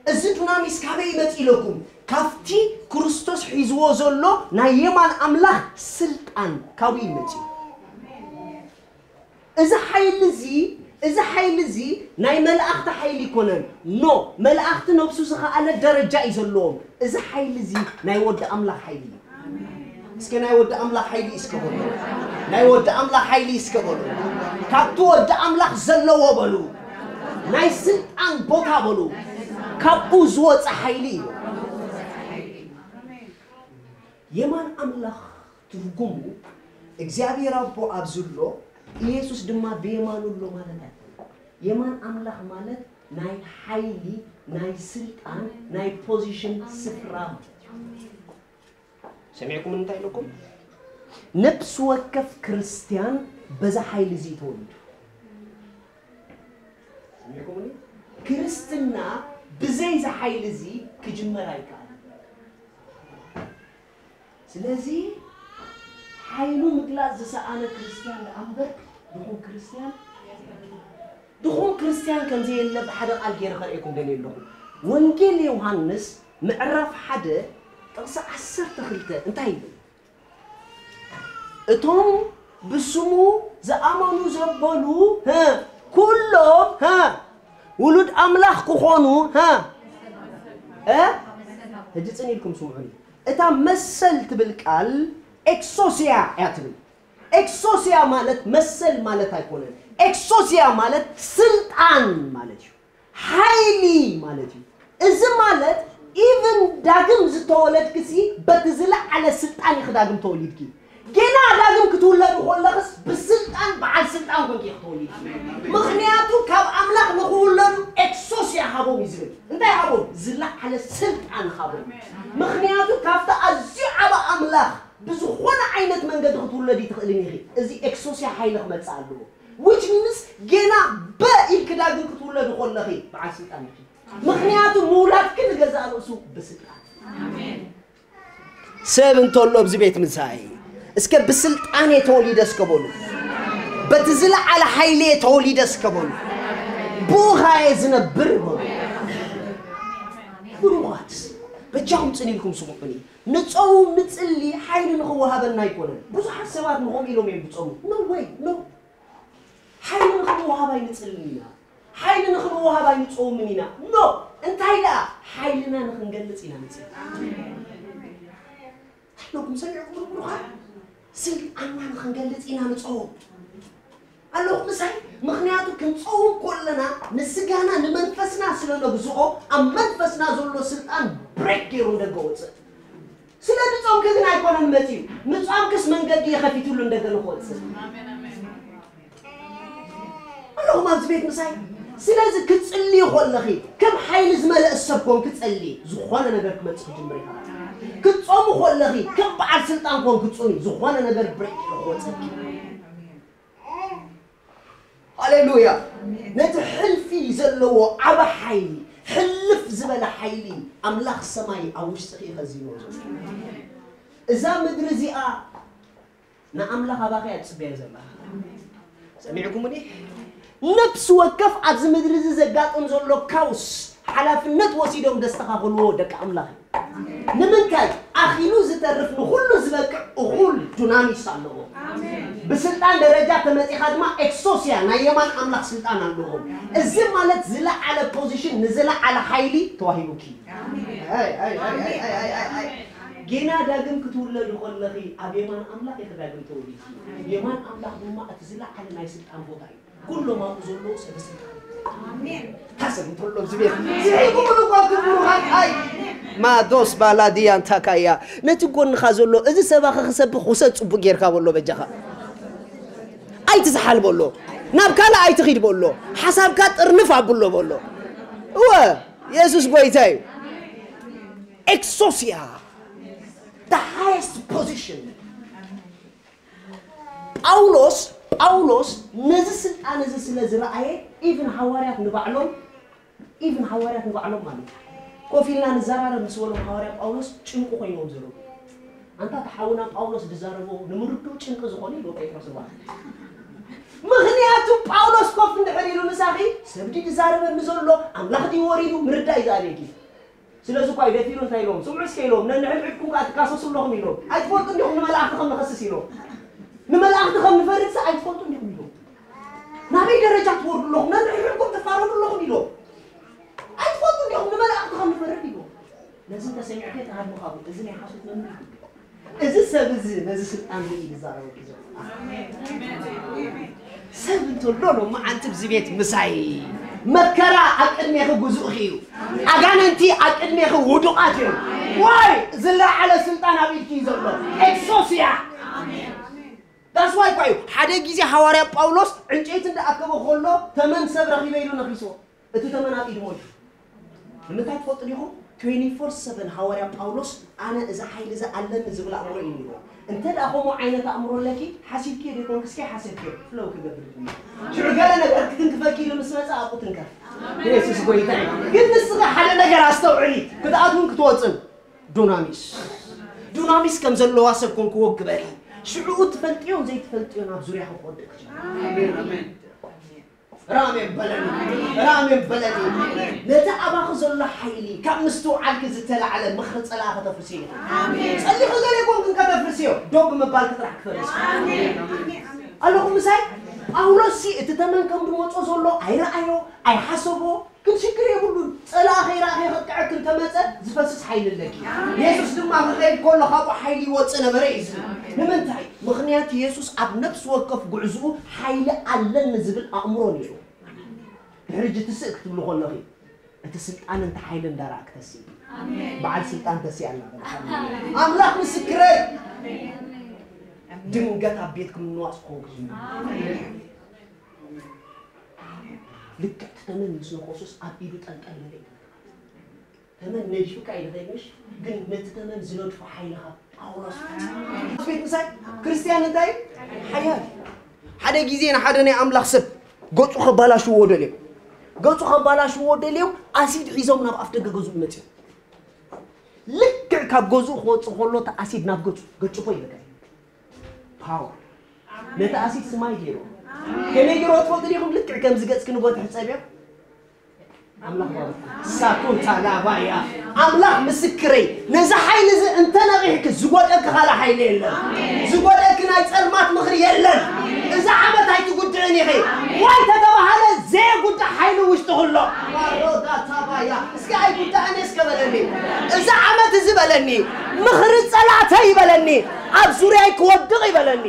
እዚ ዱናሚስ ካበይ ይመጽእ ኢለኩም? ካብቲ ክርስቶስ ሒዝዎ ዘሎ ናይ የማን ኣምላኽ ስልጣን ካብኡ ይመጽእ። እዚ ሓይሊ እዚ፣ እዚ ሓይሊ እዚ ናይ መላእኽቲ ሓይሊ ይኮነን። ኖ፣ መላእኽቲ ነብሱ ዝኸኣለ ደረጃ እዩ ዘለዎም። እዚ ሓይሊ እዚ ናይ ወዲ ኣምላኽ ሓይሊ እዩ። እስከ ናይ ወዲ ኣምላኽ ሓይሊ እስከ በሉ። ናይ ወዲ ኣምላኽ ሓይሊ እስከ በሉ። ካብቲ ወዲ ኣምላኽ ዘለዎ በሉ። ናይ ስልጣን ቦታ በሉ። ካብኡ ዝወጸ ሓይሊ እዩ። የማን ኣምላኽ ትርጉሙ እግዚኣብሔር ኣቦ ኣብዚ ኣሎ፣ ኢየሱስ ድማ ብየማኑ ኣሎ ማለት ኣይኮነን። የማን ኣምላኽ ማለት ናይ ሓይሊ፣ ናይ ስልጣን፣ ናይ ፖዚሽን ስፍራ ማለት እዩ። ሰሚዕኩም እንታይ ኢለኩም? ነፍሲ ወከፍ ክርስትያን በዛ ሓይሊ እዚ ተወሊዱ። ሰሚዕኩምኒ? ክርስትና ብዘይ እዚ ሓይሊ እዚ ክጅመር ኣይከኣልን። ስለዚ ሓይሉ ምግላጽ ዝሰኣነ ክርስትያን ደኣ እምበር ድኹም ክርስትያን፣ ድኹም ክርስትያን ከም ዘየለ ብሓደ ቃል ገይረ ከርእየኩም ደልየ ኣለኹ። ወንጌል ዮሃንስ ምዕራፍ ሓደ ጥቕሲ ዓሰርተ ክልተ እንታይ ይብል? እቶም ብስሙ ዝኣመኑ ዘበሉ፣ ሀ፣ ኩሎም፣ ሀ፣ ውሉድ ኣምላኽ ክኾኑ፣ ሀ፣ እ? ሕጂ ጽን ኢልኩም ስምዑኒ። እታ መሰል ትብል ቃል ኤክሶሲያ እያ ትብል። ኤክሶሲያ ማለት መሰል ማለት ኣይኮነን። ኤክሶሲያ ማለት ስልጣን ማለት እዩ። ሓይሊ ማለት እዩ። እዚ ማለት ኢቭን ዳግም ዝተወለድክሲ በቲ ዝለዓለ ስልጣን ኢኺ ዳግም ተወሊድኪ። ጌና ዳግም ክትውለዱ ከለኽስ ብስልጣን በዓል ስልጣን ኮንኪ ኢኺ ተወሊድኪ። ምኽንያቱ ካብ ኣምላኽ ንኽውለዱ ኤክሶሲያ ሃቦም እዩ ዝብል። እንታይ ሃቦም? ዝለዓለ ስልጣን ሃቦም። ምኽንያቱ ካብቲ ኣዝዩ ዓቢ ኣምላኽ ብዝኾነ ዓይነት መንገዲ ክትውለዲ ትኽእልን ኢኺ። እዚ ኤክሶሲያ ሓይሊ ክመጽእ ኣለዎ። Which means ጌና በ ኢልኪ ዳግም ክትውለዲ ከለኺ በዓል ስልጣን ኢኺ። ምኽንያቱ ምውላድኪ ንገዛእ ርእሱ ብስልጣን። ሰብ እንተሎ ኣብዚ ቤት ምሳይ እስከ ብስልጣን እየ ተወሊደ እስከ በሉ። በቲ ዝለዓለ ሓይሊ እየ ተወሊደ እስከ በሉ። ብኡኻ እየ ዝነብር በሉ። ብሩኻት በጃኹም ጽን ኢልኩም ስምዑኒ። ንጸውም ንጽሊ ሓይሊ ንኽወሃበና ኣይኮነን። ብዙሓት ሰባት ንኸምኡ ኢሎም እዮም ዝጸሙ። No way, no። ሓይሊ ንኽንወሃብ ኣይንጽልን ኢና። ሓይሊ ንኽንወሃብ ኣይንጸውምን ኢና። No። እንታይ ደኣ? ሓይልና ንኽንገልጽ ኢና ንጽሊ። ኣለኩም ሰሚዕኩም ብሩኻት? ስልጣንና ንኽንገልጽ ኢና ንጸውም። ኣለኹም ምሳይ? ምኽንያቱ ክንጸውም ከለና ንስጋና ንመንፈስና ስለ ነግዝኦ ኣብ መንፈስና ዘሎ ስልጣን ብሬክ ገይሩ ንደገ ወጽእ። ስለ ንጾምኪ ግን ኣይኮነን መጺኡ። ምጻምክስ መንገዲ እየ ከፊቱሉ እንደገና ክወጽእ። ኣለኹም ኣብዚ ቤት ምሳይ? ስለዚ ክትጽልዩ ከለኺ ከም ሓይሊ ዝመልአ ሰብ ኮንኪ ጸልዪ። ዝኾነ ነገር ክመጽእ ክጅምር ይኽእል። ክትጾሚ ከለኺ ከም በዓል ስልጣን ኮንኪ ጾሚ፣ ዝኾነ ነገር ብሬክ ክወጸኪ። ሃሌሉያ። ነቲ ሕልፊ ዘለዎ ዓቢ ሓይሊ፣ ሕልፍ ዝበለ ሓይሊ ኣምላኽ ሰማይ ኣብ ውሽጥኺ ከዚንዎ ዘሎ። እዛ ምድሪ እዚኣ ንኣምላኽ ኣባኺ እያ ትጽበያ ዘላ። ሰሚዕኩምኒ? ነፍሲ ወከፍ ኣብዚ ምድሪ እዚ ዘጋጥም ዘሎ ካውስ ሓላፍነት ወሲዶም ደስተኻኽልዎ ደቂ ኣምላኽ እዩ። ንምንታይ? ኣኺሉ ዝተርፍ ንኹሉ ዝበቅዕ እኹል ዱናሚስ ኣለዎ። ብስልጣን ደረጃ ተመጺኻ ድማ ኤክሶስያ ናይ የማን ኣምላኽ ስልጣን ኣለዎ። እዚ ማለት ዝለዓለ ፖዚሽን ንዝለዓለ ሓይሊ ተዋሂቡኪ። ኣይ፣ ኣይ፣ ኣይ፣ ኣይ፣ ኣይ፣ ኣይ፣ ኣይ። ጌና ዳግም ክትውለዱ ከለኺ ኣብ የማን ኣምላኽ ኢኺ ዳግም ተወሊድኪ። የማን ኣምላኽ ድማ እቲ ዝለዓለ ናይ ስልጣን ቦታ እዩ። ኩሎም ኣብኡ ዘለዉ ሰበ ስልጣን። ኣሜን። ታሰብ እንተሎ ዝቤት ዝሒጉ ምልኳት ብሩኻት ኣይ ማዶስ ባላድያን ታካያ ነቲ ጎንኻ ዘሎ እዚ ሰባኺ ክሰብኽ ውሰድ ጽቡቅ ጌርካ በሎ በጃኻ። ኣይትዝሓል በሎ። ናብ ካልእ ኣይትኺድ በሎ። ሓሳብካ ጥርንፍ ኣብሎ በሎ። እወ የሱስ ጎይታ እዩ። ኤክሶስያ the highest position። ጳውሎስ ጳውሎስ ነዚ ስልጣን እዚ ስለ ዝረኣየ ኢቭን ሃዋርያት ንባዕሎም ኢቭን ሃዋርያት ንባዕሎም ማለት እዩ። ኮፍ ኢልና ንዘራረብ ምስ በሎም ሃዋርያ ጳውሎስ ጭንቂ ኮይኖም ዘረቡ። ኣንታ እቲ ሓውና ጳውሎስ ዝዛረቦ ንምርድኡ ጭንቂ ዝኾነ ኢሉ ጴጥሮስ እባ። ምኽንያቱ ጳውሎስ ኮፍ እንድሕር ኢሉ ምሳኺ ሰብ ድዩ ዝዛረበኒ ዘሎ ኣምላኽ ድዩ ወሪዱ ምርዳእ እዩ ዝኣልየኪ። ስለዚ እኳ እዩ ደፊሩ እንታይ ኢሎም ስምዑ እስከ ኢሎም ነንሕድሕድኩም ከኣ ትካሰሱ ኣለኹም ኢሎም ኣይትፈልጡ እንዲኹም ንመላእኽቲ ከም ንኸስስ ኢሎም ንመላእኽቲ ከም ንፈርድ ሰ ኣይትፈልጡ እንዲኹም ኢሎም ናበይ ደረጃ ትወርዱ ኣለኹም ነንሕድሕድኩም ትፋረዱ ኣለኹም ኢሎም ኣይትፈልጡ እንዲኹም ንመላእኽቲ ከም ንፈርድ ኢሎም ነዚ እንተሰሚዕከ ተሃድሙ ካብኡ እዚ ናይ ሓሶት መምህር እዩ እዚ ሰብ እዚ ነዚ ስልጣን እዚ እዩ ዝዛረበኪ ዘሎ። ሰብ እንተሎ ሎማዓንቲ ብዚ ቤት ምሳይ መከራ ኣብ ቅድሜኺ ግዙእኺ እዩ። ኣጋንንቲ ኣብ ቅድሜኺ ውዱቓት እዮም። ዋይ ዝለዓለ ስልጣን ኣብ ኢድኪ እዩ ዘሎ። ኤክሶስያ That's why እኳ እዩ ሓደ ግዜ ሃዋርያ ጳውሎስ ዕንጨይቲ እንዳኣከበ ከሎ ተመን ሰብ ረኺበ ኢሉ ነኺስዎ። እቲ ተመን ኣብ ኢዱ ሞይቱ። ንምንታይ ትፈልጡ ዲኹም? Twenty-four seven ሃዋርያ ጳውሎስ ኣነ እዚ ሓይሊ እዚ ኣለኒ ዝብል ኣእምሮ እዩ ነይርዎ። እንተ ደኣ ከምኡ ዓይነት ኣእምሮ ኣለኪ ሓሲብኪዮ ዶ ይኮንክስ ከይሓሰብኪዮ ፍለው ክገብር እዩ። ሽዑ ገለ ነገር ክትንክፈኪ ኢሉ ምስ መጸ ኣብኡ ትንከፍ። የሱስ ጎይታ እዩ። ግን ንስኺ ሓደ ነገር ኣስተውዕሊ፣ ክትኣትውን ክትወጽን ዱናሚስ ዱናሚስ ከም ዘለዋ ሰብ ኮንክዎ ግበሪ። ሽዑ ትፈልጥዮን ዘይትፈልጥዮን ኣብ ዙርያኺ ክወድቅ ይችላል። ራሜን በለኒ ራሜን በለኒ ነቲ ኣባኺ ዘሎ ሓይሊ ካብ ምስትውዓልኪ ዝተላዕለ ምኽሪ ጸላእ ከተፍርሲ ኢኺ ጸሊኺ ገለ ይኮንክን ከተፍርሲዮ ዶ ብምባልኪ ጥራሕ ክፈርስ ኣለኹ ምሳይ ጳውሎስ ሲ እቲ ተመን ከም ድመጾ ዘሎ ኣይረኣዮ ኣይሓሰቦ ግን ሽግር የብሉን ጸላእ ከይረኣ ከይኸጥቅዐኪ እንተመጸ ዝፈስስ ሓይሊ ኣለኪ የሱስ ድማ ክኸይድ ከሎ ካብኡ ሓይሊ ይወጽእ ነበረ እዩ ዝብል ንምንታይ ምኽንያቱ የሱስ ኣብ ነፍሲ ወከፍ ጉዕዝኡ ሓይሊ ኣለኒ ዝብል ኣእምሮ ነይሩ ድሕሪ ሕጂ ትስእ ክትብሉ ከለኺ እቲ ስልጣን እንተ ሓይሊ እንዳረኣክ ተስኢ በዓል ስልጣን ተስእ ኣላ ኣምላኽ ምስክረይ ድንገት ኣብ ቤትኩም ንዋፅ ክኾንኩ ልክዕ ትተመን ምስ ነኾሱስ ኣብ ኢዱ ጠልጠል ንርኢ ተመን ነዲፉካ እዩ ዝኸይድ ምሽ ግን ነቲ ተመን ዝነድፎ ሓይልኻ ጳውሎስ ቤት ምሳይ ክርስትያን እንታይ ሓያል ሓደ ግዜ ንሓደ ናይ ኣምላኽ ሰብ ገጹ ከባላሽዎ ደልዮም ገጹ ከባላሽዎ ደልዮም ኣሲድ ሒዞም ናብ ኣፍ ደገ ገዝኡ መጽዮም ልክዕ ካብ ገዝኡ ክወጽእ ከሎ እቲ ኣሲድ ናብ ገጹ ገጭፎ ይልካ ፓወር ነቲ ኣሲድ ስማይ ገይሩ ከመይ ገይሩ ትፈልጡ ዲኹም ልክዕ ከምዚ ገጽ ክንጎት ሕጸብዮ ኣምላኽ ባርክ ሳኩንታ ላባያ ኣምላኽ ምስክረይ ነዚ ሓይሊ እዚ እንተ ነቒሕኪ ዝጎደኪ ካልእ ሓይሊ የለን ዝጎደኪ ናይ ጸልማት ምኽሪ የለን እዛ ዓመት ኣይትጉድእን ኢኺ ዋይ ተተባሃለ ዘየጉዳእ ሓይሊ ውሽጥኺ ኣሎ ማሮዳታባያ እስኪ ኣይጉዳእን እስከ በለኒ እዛ ዓመት እዚ በለኒ ምኽሪ ጸላእተይ ይበለኒ ኣብ ዙርያይ ክወድቕ ይበለኒ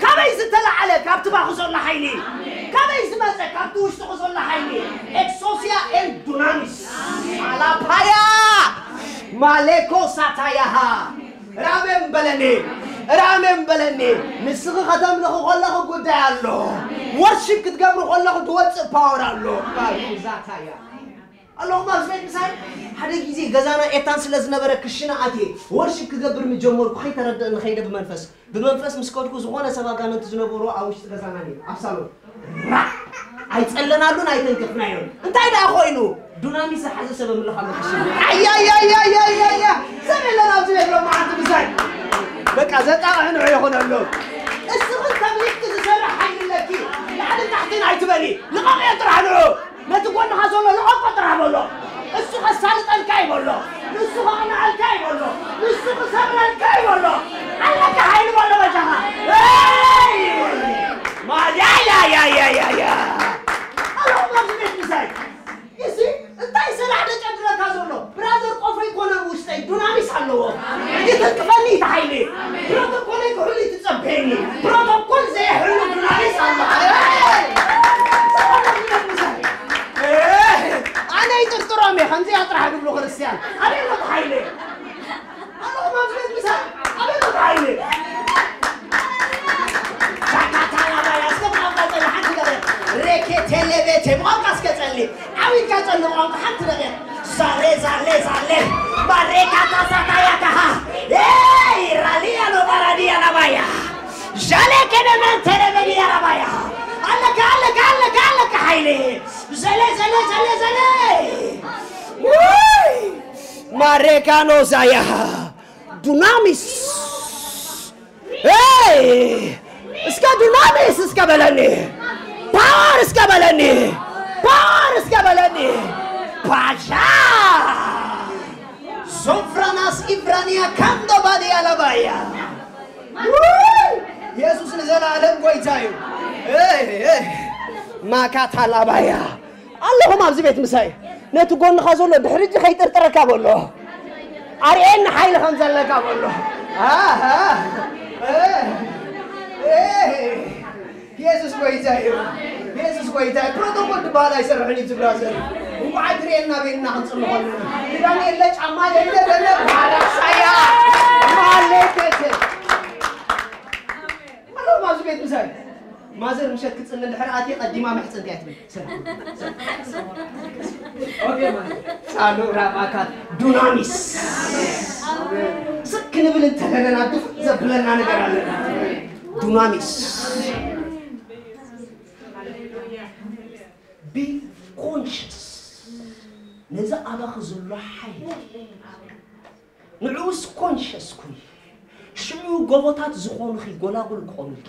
ካበይ ዝተላዓለ ካብቲ ባኹ ዘሎ ሓይሊ ካበይ ዝመፀ ካብቲ ውሽጥኹ ዘሎ ሓይሊ ኤክሶስያ ኤን ዱናሚስ ሳላፓያ ማሌኮ ሳታያሃ ራሜን በለኒ ራሜን በለኒ ንስኺ ከተምልኹ ከለኹ ጉዳይ ኣሎ ወርሺፕ ክትገብሩ ከለኹ ድወፅእ ፓወር ኣሎ ዛታያ ኣለኹም ኣብዚ ቤት ምሳይ። ሓደ ግዜ ገዛና ኤታን ስለ ዝነበረ ክሽነ ኣትየ ወርሺፕ ክገብር ምጀመርኩ። ከይተረደእኒ ከይደ ብመንፈስ ብመንፈስ ምስ ከድኩ ዝኾነ ሰብ ኣጋንንቲ ዝነበሮ ኣብ ውሽጢ ገዛና ነይሩ፣ ኣብ ሳሎን። ራዕ! ኣይጸለናሉን ኣይተንከፍናዮን። እንታይ ደኣ ኮይኑ? ዱናሚስ ዝሓዘ ሰብ እምልኽ ኣሎ ክሽነ። ኣያያያያያያ! ሰብ የለን ኣብዚ ቤት ሎማዓንቲ ምሳይ። በቃ ዘጣቕዕ ንዑ ይኹነሉ። እስኺ ተምሊኽኪ ዝሰርሕ ሓይሊ ኣለኪ። ላዕልን ታሕትን ኣይትበሊ። ልቐቕዮ ጥራሕ ንዑ። ነቲ ጎንኻ ዘሎ ልቐቆ ጥራሕ በሎ። እሱ ከሳልጠልካ እዩ በሎ። ንሱ ከቕንዐልካ እዩ በሎ። ንሱ ክሰብረልካ እዩ በሎ። ኣለካ ሓይሊ በሎ በጃኻ። ኤይ! ማጃያያያያያ! ኣለኹም ኣብዚ ቤት ምሳይ። እዚ እንታይ ሰላሕ ደጨድረካ ዘሎ? ብራዘር ቆፎ ኣይኮነን ውሽጠይ፣ ዱናሚስ ኣለዎ። ይተንክፈኒ እቲ ሓይሊ። ፕሮቶኮለይ ክሕሉ ይትጸበየኒ። ፕሮቶኮል ዘየሕሉ ዱናሚስ ኣሎ። ኤይ! ኣነ ይጥርጥሮም እየ፣ ከምዚኣ ጥራሕ ዝብሉ ክርስትያን። ኣበይ ኣሎ እቲ ሓይሊ? ኣለኹም ኣብዚ ቤት ምሳይ? ኣበይ ኣሎ እቲ ሓይሊ? ሻካታላ ባያ፣ እስከ ብቋንቋ ጸሊ ሓንቲ ደቂቕ። ሬኬ ቴሌቤቴ፣ ብቋንቋ እስከ ጸሊ። ዓው ኢልካ ጸሊ ብቋንቋ ሓንቲ ደቂቕ። ዛሌ፣ ዛሌ፣ ዛሌ። ባሬካታ ሳታያ ካሃ። ኤይ፣ ራሊያ ኖ ባራዲያ ናባያ። ሻሌ ከነመን ተረበዲያ ናባያ። ኣለካ፣ ኣለካ፣ ኣለካ፣ ኣለካ ሓይሊ። ዘለ፣ ዘለ፣ ዘለ፣ ዘለ። ውይ! ማሬካኖ ዛያ። ዱናሚስ። ኤይ! እስከ ዱናሚስ እስከ በለኒ። ፓወር እስከ በለኒ። ፓወር እስከ በለኒ። ፓሻ! ሶፍራናስ ኢብራንያ ካንዶ ባዲ ኣላባያ። ውይ! የሱስ ንዘለኣለም ጎይታ እዩ። ኤይ፣ ኤይ! ማካታ ላባያ። ኣለኹም ኣብዚ ቤት ምሳይ። ነቲ ጎንኻ ዘሎ ድሕሪ እጂ ከይጥርጥረካ በሎ። ኣርእየኒ ሓይሊ ከም ዘለካ በሎ። ኣሃ። ኤይ! ኤይ! የሱስ ጎይታ እዩ። የሱስ ጎይታ እዩ። ፕሮቶኮል ዝበሃል ኣይሰርሕን እዩ ዝብላ ዘሎ። እንቋዕ ትርእየና ቤትና ክንጽሊ ከለና። ክዳን የለ፣ ጫማ የለ፣ የለ፣ ባራሳያ። ማሌቴቴ። ኣለኹም ኣብዚ ቤት ምሳይ። ማዘር ምሸት ክጽሊ እንድሕር ኣትየ ቀዲማ መሕጽንቲ እያ ትብል። ሰላም። ኦኬ፣ ማዘር። ሳኑራ ባካት ዱናሚስ። ስክ ክንብል እንተለና ድፍእ ዘብለና ነገር ኣለና። ዱናሚስ። Be conscious። ነዚ ኣባኺ ዘሎ ሓይሊ ንዕኡስ ኮንሸስ ኩኒ። ሽዑ ጎቦታት ዝኾኑኺ ጎላጉል ክኾኑልኪ።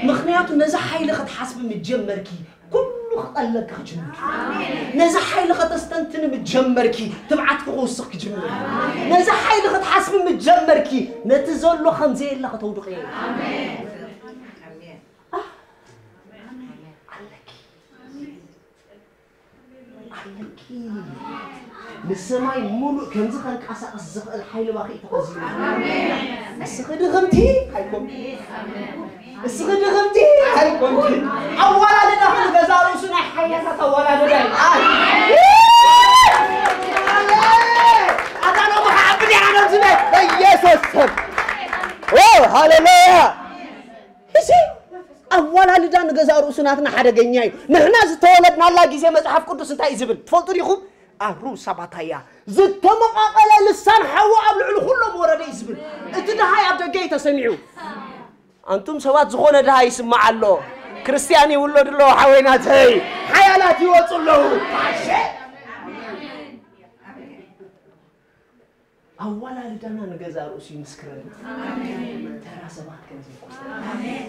ምኽንያቱ ነዚ ሓይሊ ክትሓስቢ ምጀመርኪ፣ ኩሉ ክቐለልኪ ክጅምር። ነዚ ሓይሊ ከተስተንትኒ ምጀመርኪ፣ ትብዓትኪ ክውስኽ ክጅምር። ነዚ ሓይሊ ክትሓስቢ ምጀመርኪ፣ ነቲ ዘሎ ከም ዘየለ ከተውድቕዮ። ኣለኪ። ኣለኪ። ንሰማይ ሙሉእ ከምዚ ከንቀሳቐስ ዝኽእል ሓይሊ ባኺ እዩ ተኸዚኑ። እስኺ ድኽምቲ ኣይኮንኪ። እስኺ ድኽምቲ ኣይኮንኪ። ኣዋላልዳኺ ንገዛ ርእሱ ናይ ሓያላት ኣዋላልዳ እዩ። ኣይ። ኣታ ሎሚ ከዓቢ ዲና ነዚ ቤት በኢየሱስ ስም። ኦ፣ ሃሌሉያ። እሺ፣ ኣዋላልዳ ንገዛ ርእሱ ናትና ሓደገኛ እዩ። ንሕና ዝተወለድናላ ግዜ መጽሓፍ ቅዱስ እንታይ እዩ ዝብል ትፈልጡ ዲኹም? ኣሩ ሳባታያ ዝተመቓቐለ ልሳን ሓዊ ኣብ ልዕሊ ኩሎም ወረደ እዩ ዝብል። እቲ ድሃይ ኣብ ደገ እዩ ተሰሚዑ። ኣንቱም ሰባት ዝኾነ ድሃይ ይስማዕ ኣሎ። ክርስትያን ይውለዱ ኣለዉ ሓወይናተይ። ሓያላት ይወፁ ኣለዉ። ኣዋላልዳና ንገዛ ርእሱ ይምስክረሉ። ኣሜን። ተራ ሰባት ከም ዘይኮነ። ኣሜን።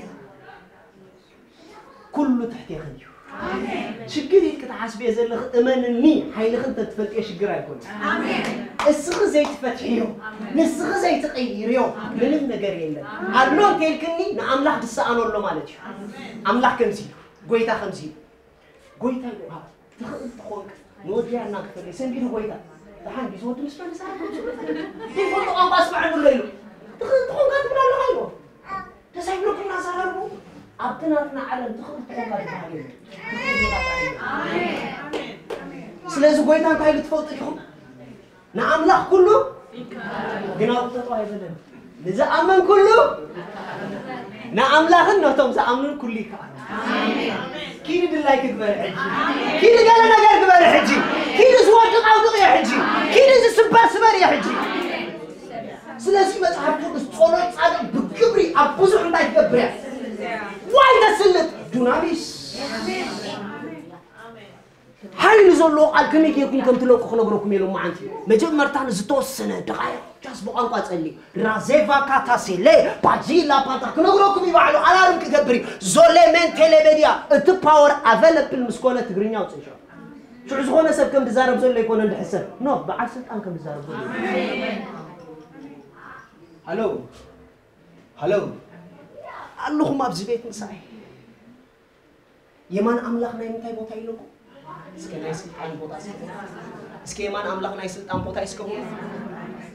ኩሉ ትሕቴኽን እዩ። ኣሜን። ሽግር ኢልኪ ትሓስብዮ ዘለኺ እመንኒ፣ ሓይልኺ እንተትፈልጥዮ ሽግር ኣይኮነን። ኣሜን። እስኺ ዘይትፈትሕዮ፣ ኣሜን። ንስኺ ዘይትቕይርዮ ኣሜን። ምንም ነገር የለን። ኣሜን። ኣሎ እንተኢልክኒ ንኣምላኽ ዝሰኣኖ ኣሎ ማለት እዩ። ኣሜን። ኣምላኽ ከምዚ ኢሉ፣ ጎይታ ከምዚ ኢሉ። ጎይታ ይብሃ ትኽእል ትኾንክ ንወድያ እናክፈልይ ሰንቢዱ ጎይታ። ደሓን ቢዚ ወዲ ምስ መለሰ ኣይፈልጦ ቋንቋ ስምዐሉ ኣሎ ኢሉ። ትኽእል ትኾንካ ትብል ኣለኻ ኢሉ። ደስ ኣይብለኩም እናዘራርቡ ኣብቲ ናትና ዓለም ትኽእል ትኾንካ ትበሃል የለን። ትኽእል ጌታ ጥራሕ እዩ። ስለዚ ጎይታ እንታይ ኢሉ ትፈልጡ ዲኹም? ንኣምላኽ ኩሉ ግን ኣብኡ ጠጠው ኣይበለን። ንዝኣምን ኩሉ ንኣምላኽን ነቶም ዝኣምኑን ኩሉ ይከኣል። ኪዲ ድላይኪ ግበሪ ሕጂ። ኪዲ ገለ ነገር ግበሪ ሕጂ። ኪዲ ዝወ ዋይ ተስልጥ ዱናሚስ ሓይሊ ዘለዎ ቃል ከመይ ጌርኩም ከም ትለቁ ክነግረኩም እየ ሎማዓንቲ። መጀመርታ ንዝተወሰነ ደቃይቕ ጃስ ብቋንቋ ጸሊ ራዜቫ ካታሴሌ ባጂላ ፓታ ክነግረኩም እዩ። ባዕሉ ኣላርም ክገብር እዩ። ዞሌ ሜንቴሌ ቤድያ እቲ ፓወር ኣቨለብል ምስ ኮነ ትግርኛ ውፅእ ሸ ሽዑ ዝኾነ ሰብ ከም ዝዛረብ ዘሎ ኣይኮነን ዝሕሰብ። ኖ፣ በዓል ስልጣን ከም ዝዛረብ ዘሎ። ሃሎ ሃሎ፣ ኣለኹም ኣብዚ ቤት ምሳይ። የማን ኣምላኽ ናይ ምንታይ ቦታ ኢለኩም? እስከ ናይ ስልጣን ቦታ እስከ እስከ የማን ኣምላኽ ናይ ስልጣን ቦታ እስከ በሉ።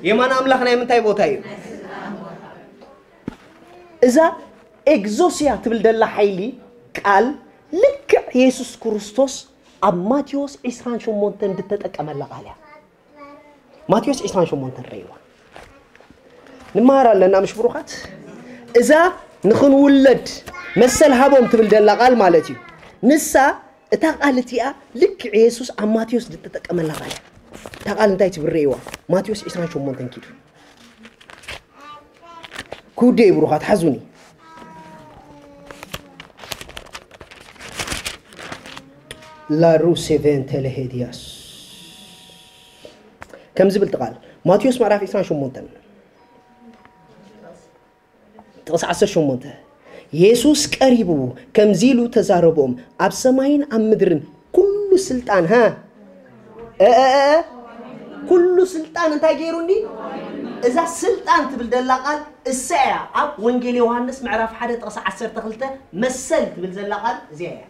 የማን ኣምላኽ ናይ ምንታይ ቦታ እዩ? እዛ ኤግዞስያ ትብል ደላ ሓይሊ ቃል ልክዕ የሱስ ክርስቶስ ኣብ ማቴዎስ ዕስራን ሸሞንተን ዝተጠቀመላ ቃል እያ። ማቴዎስ ዕስራን ሸሞንተን ረእይዋ። ንመሃር ኣለና ምሽ ብሩኻት። እዛ ንኽንውለድ መሰል ሃቦም ትብል ደላ ቃል ማለት እዩ። ንሳ እታ ቃል እቲኣ ልክዕ የሱስ ኣብ ማቴዎስ ዝተጠቀመላ ቃል እያ። እታ ቃል እንታይ ትብል ረእይዋ? ማቴዎስ ዕስራን ሸሞንተን ኪዱ። ኩደይ ብሩኻት ሓዙኒ። ላሩሴ ቬንቴሌ ሄድያስ ከም ዝብል ትቃል ማቴዎስ ምዕራፍ ዕስራን ሸሞንተን ጥቕሲ ዓሰርተ ሸሞንተ የሱስ ቀሪቡ ከምዚ ኢሉ ተዛረቦም፣ ኣብ ሰማይን ኣብ ምድርን ኩሉ ስልጣን ሃ እ፣ እ፣ እ፣ እ፣ ኩሉ ስልጣን እንታይ ገይሩኒ? እዛ ስልጣን ትብል ዘላ ቃል እሳ እያ። ኣብ ወንጌል ዮሃንስ ምዕራፍ ሓደ ጥቕሲ ዓሰርተ ክልተ መሰል ትብል ዘላ ቃል እዚኣ እያ።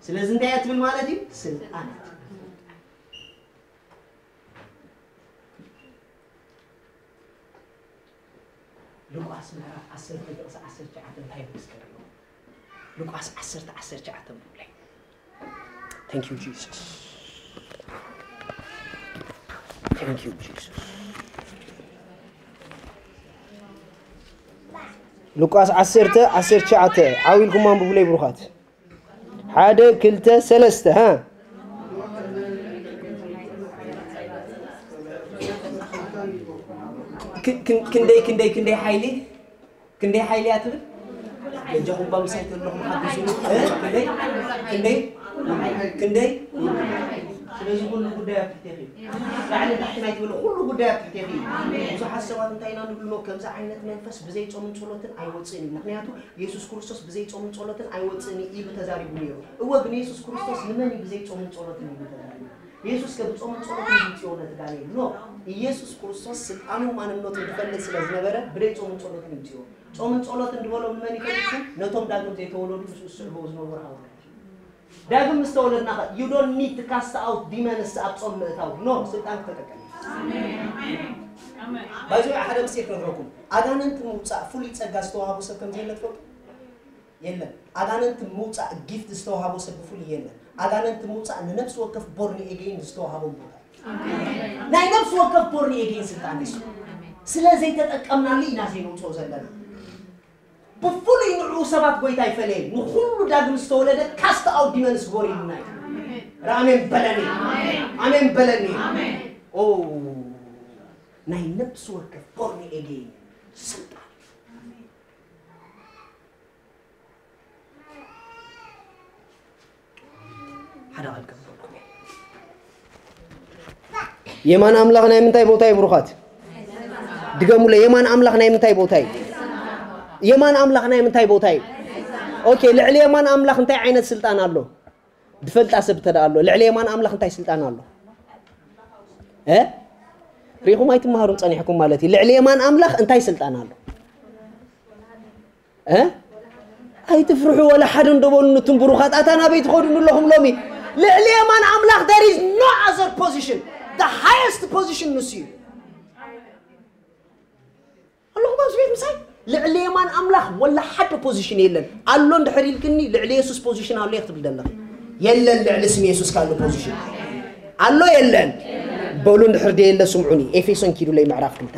ስለዚ እንታይ እያ ትብል ማለት እዩ? ስልጣን እያ ትብል። ሉቃስ ምዕራፍ ዓሰርተ ጥቕሲ ዓሰርተ ትሽዓተ እንታይ ይብል እስከ ንሪኦ? ሉቃስ ዓሰርተ ዓሰርተ ትሽዓተ ብሉይ። Thank you Jesus. Thank you Jesus. ሉቃስ ዓሰርተ ዓሰርተ ትሽዓተ ዓው ኢልኩም ኣንብቡለይ ብሩኻት። ሓደ ክልተ ሰለስተ ሃ ክ- ክ- ክንደይ ክንደይ ክንደይ ሓይሊ ክንደይ ሓይሊ እያ ትብል? በጃኹም ባምሳይ ከለኹም ሓግዙ። እ? ክንደይ? ክንደይ? ክንደይ? ስለዚ ኩሉ ጉዳይ ኣብ ትሕቴኺ እዩ። ላዕሊ ታሕቲ ናይ ትብል ኩሉ ጉዳይ ኣብ ትሕቴኺ እዩ። ብዙሓት ሰባት እንታይ ኢና ንብልኖ? ከምዚ ዓይነት መንፈስ ብዘይ ጾምን ጸሎትን ኣይወጽእን እዩ። ምኽንያቱ የሱስ ክርስቶስ ብዘይ ጾምን ጸሎትን ኣይወጽእን እዩ ኢሉ ተዛሪቡ ነይሩ። እወ፣ ግን የሱስ ክርስቶስ ንመን እዩ ብዘይ ጾምን ጸሎትን ኢሉ ተዛሪቡ? የሱስ ከ ብጾምን ጸሎትን ይምጽኦ ነቲ ጋኔን? ኖ። ኢየሱስ ክርስቶስ ስልጣኑን ማንነቱን ዝፈልጥ ስለ ዝነበረ ብደይ ጾምን ጸሎትን ይምጽኦ። ጾምን ጸሎትን ዝበሎም ንመን ይፈልጥኩም? ነቶም ዳግም ዘይተወለዱ ምስኡ ዝስዕበው ዝነበሩ ሃዋርያት እዩ። ዳግም ምስ ተወለድና ኸ you don't need to cast out demons ኣብ ጾም ምእታው። ኖ፣ ስልጣን ክተጠቀም። ባይዞ ሓደ ምስጢር ክነግረኩም። ኣጋንንት ምውጻእ ፍሉይ ጸጋ ዝተዋህቦ ሰብ ከም ዘየለ ትፈልጡ? የለን። ኣጋንንት ምውጻእ ጊፍት ዝተዋህቦ ሰብ ብፍሉይ የለን። ኣጋንንት ምውጻእ ንነፍሲ ወከፍ ቦርን ኤጌን ዝተዋህቦም ቦታ እዩ። ናይ ነፍሲ ወከፍ ቦርን ኤጌን ስልጣን እዩ። ስለ ዘይተጠቀምናሉ ኢና ዘይነውጽኦ ዘለና። ብፍሉይ ንዕኡ ሰባት ጎይታ ይፈለየ። ንኹሉ ዳግም ዝተወለደ ካስት ኣውት ዲመንስ ጎር ኢሉና እዩ። ራሜን በለኒ። ኣሜን በለኒ። ኦ ናይ ነፍሲ ወከፍ ቦርን ኤጌን ስልጣን ሓደ ቃል ከብለኩም እየ። የማን ኣምላኽ ናይ ምንታይ ቦታ እዩ ብሩኻት? ድገሙለ። የማን ኣምላኽ ናይ ምንታይ ቦታ እዩ? የማን ኣምላኽ ናይ ምንታይ ቦታ እዩ? ኦኬ፣ ልዕሊ የማን ኣምላኽ እንታይ ዓይነት ስልጣን ኣሎ? ድፈልጣ ሰብ እንተ ደኣ ኣሎ፣ ልዕሊ የማን ኣምላኽ እንታይ ስልጣን ኣሎ? እ? ሪኢኹም ኣይትመሃሩን ጸኒሕኩም ማለት እዩ። ልዕሊ የማን ኣምላኽ እንታይ ስልጣን ኣሎ? እ? ኣይትፍርሑ ወላ ሓደ እንዶ በሉ ንቱም ብሩኻት። ኣታ ናበይ ትኸዱኒ ኣለኹም ሎሚ? ልዕሊ የማን ኣምላኽ there is no other position. The highest position ንሱ እዩ። ኣለኹም ኣብዚ ቤት ምሳይ? ልዕሊ የማን ኣምላኽ ወላ ሓደ ፖዚሽን የለን። ኣሎ እንድሕር ኢልክኒ ልዕሊ የሱስ ፖዚሽን ኣሎ እየ ክትብል ዘለኺ። የለን ልዕሊ ስም የሱስ ካሉ ፖዚሽን። ኣሎ የለን? በሉ እንድሕር ደየለ ስምዑኒ። ኤፌሶን ኪዱለይ ምዕራፍ ክልተ።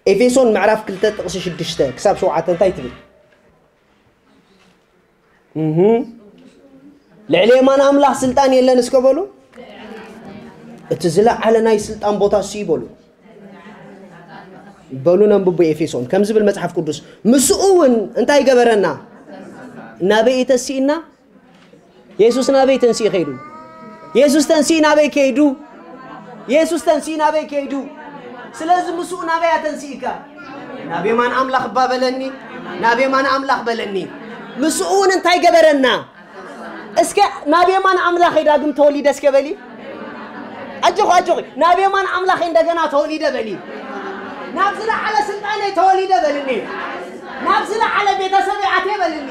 ኤፌሶን ምዕራፍ ክልተ ጥቕሲ ሽዱሽተ ክሳብ ሸውዓተ እንታይ ትብል? እህ። ልዕሊ የማን ኣምላኽ ስልጣን የለን እስከ በሉ። እቲ ዝለዓለ ናይ ስልጣን ቦታ እሱ እዩ በሉ። በሉ ነንብቡ ኤፌሶን። ከም ዝብል መጽሓፍ ቅዱስ፣ ምስኡ እውን እንታይ ገበረና? ናበይ ተንሲእና? የሱስ ናበይ ተንሲኡ ከይዱ? የሱስ ተንሲኡ ናበይ ከይዱ? የሱስ ተንሲኡ ናበይ ከይዱ? ስለዚ ምስኡ ናበይ ተንሲእካ? ናብ የማን ኣምላኽ እባ በለኒ፣ ናብ የማን ኣምላኽ በለኒ። ምስኡ እውን እንታይ ገበረና? እስከ ናብ የማን ኣምላኸይ ዳግም ተወሊደ እስከ በሊ። ኣጆኺ፣ ኣጆኺ፣ ናብ የማን ኣምላኸይ እንደገና ተወሊደ በሊ። ናብ ዝለዓለ ስልጣነይ ተወሊደ በልኒ። ናብ ዝለዓለ ቤተሰበይ ኣትየ በልኒ።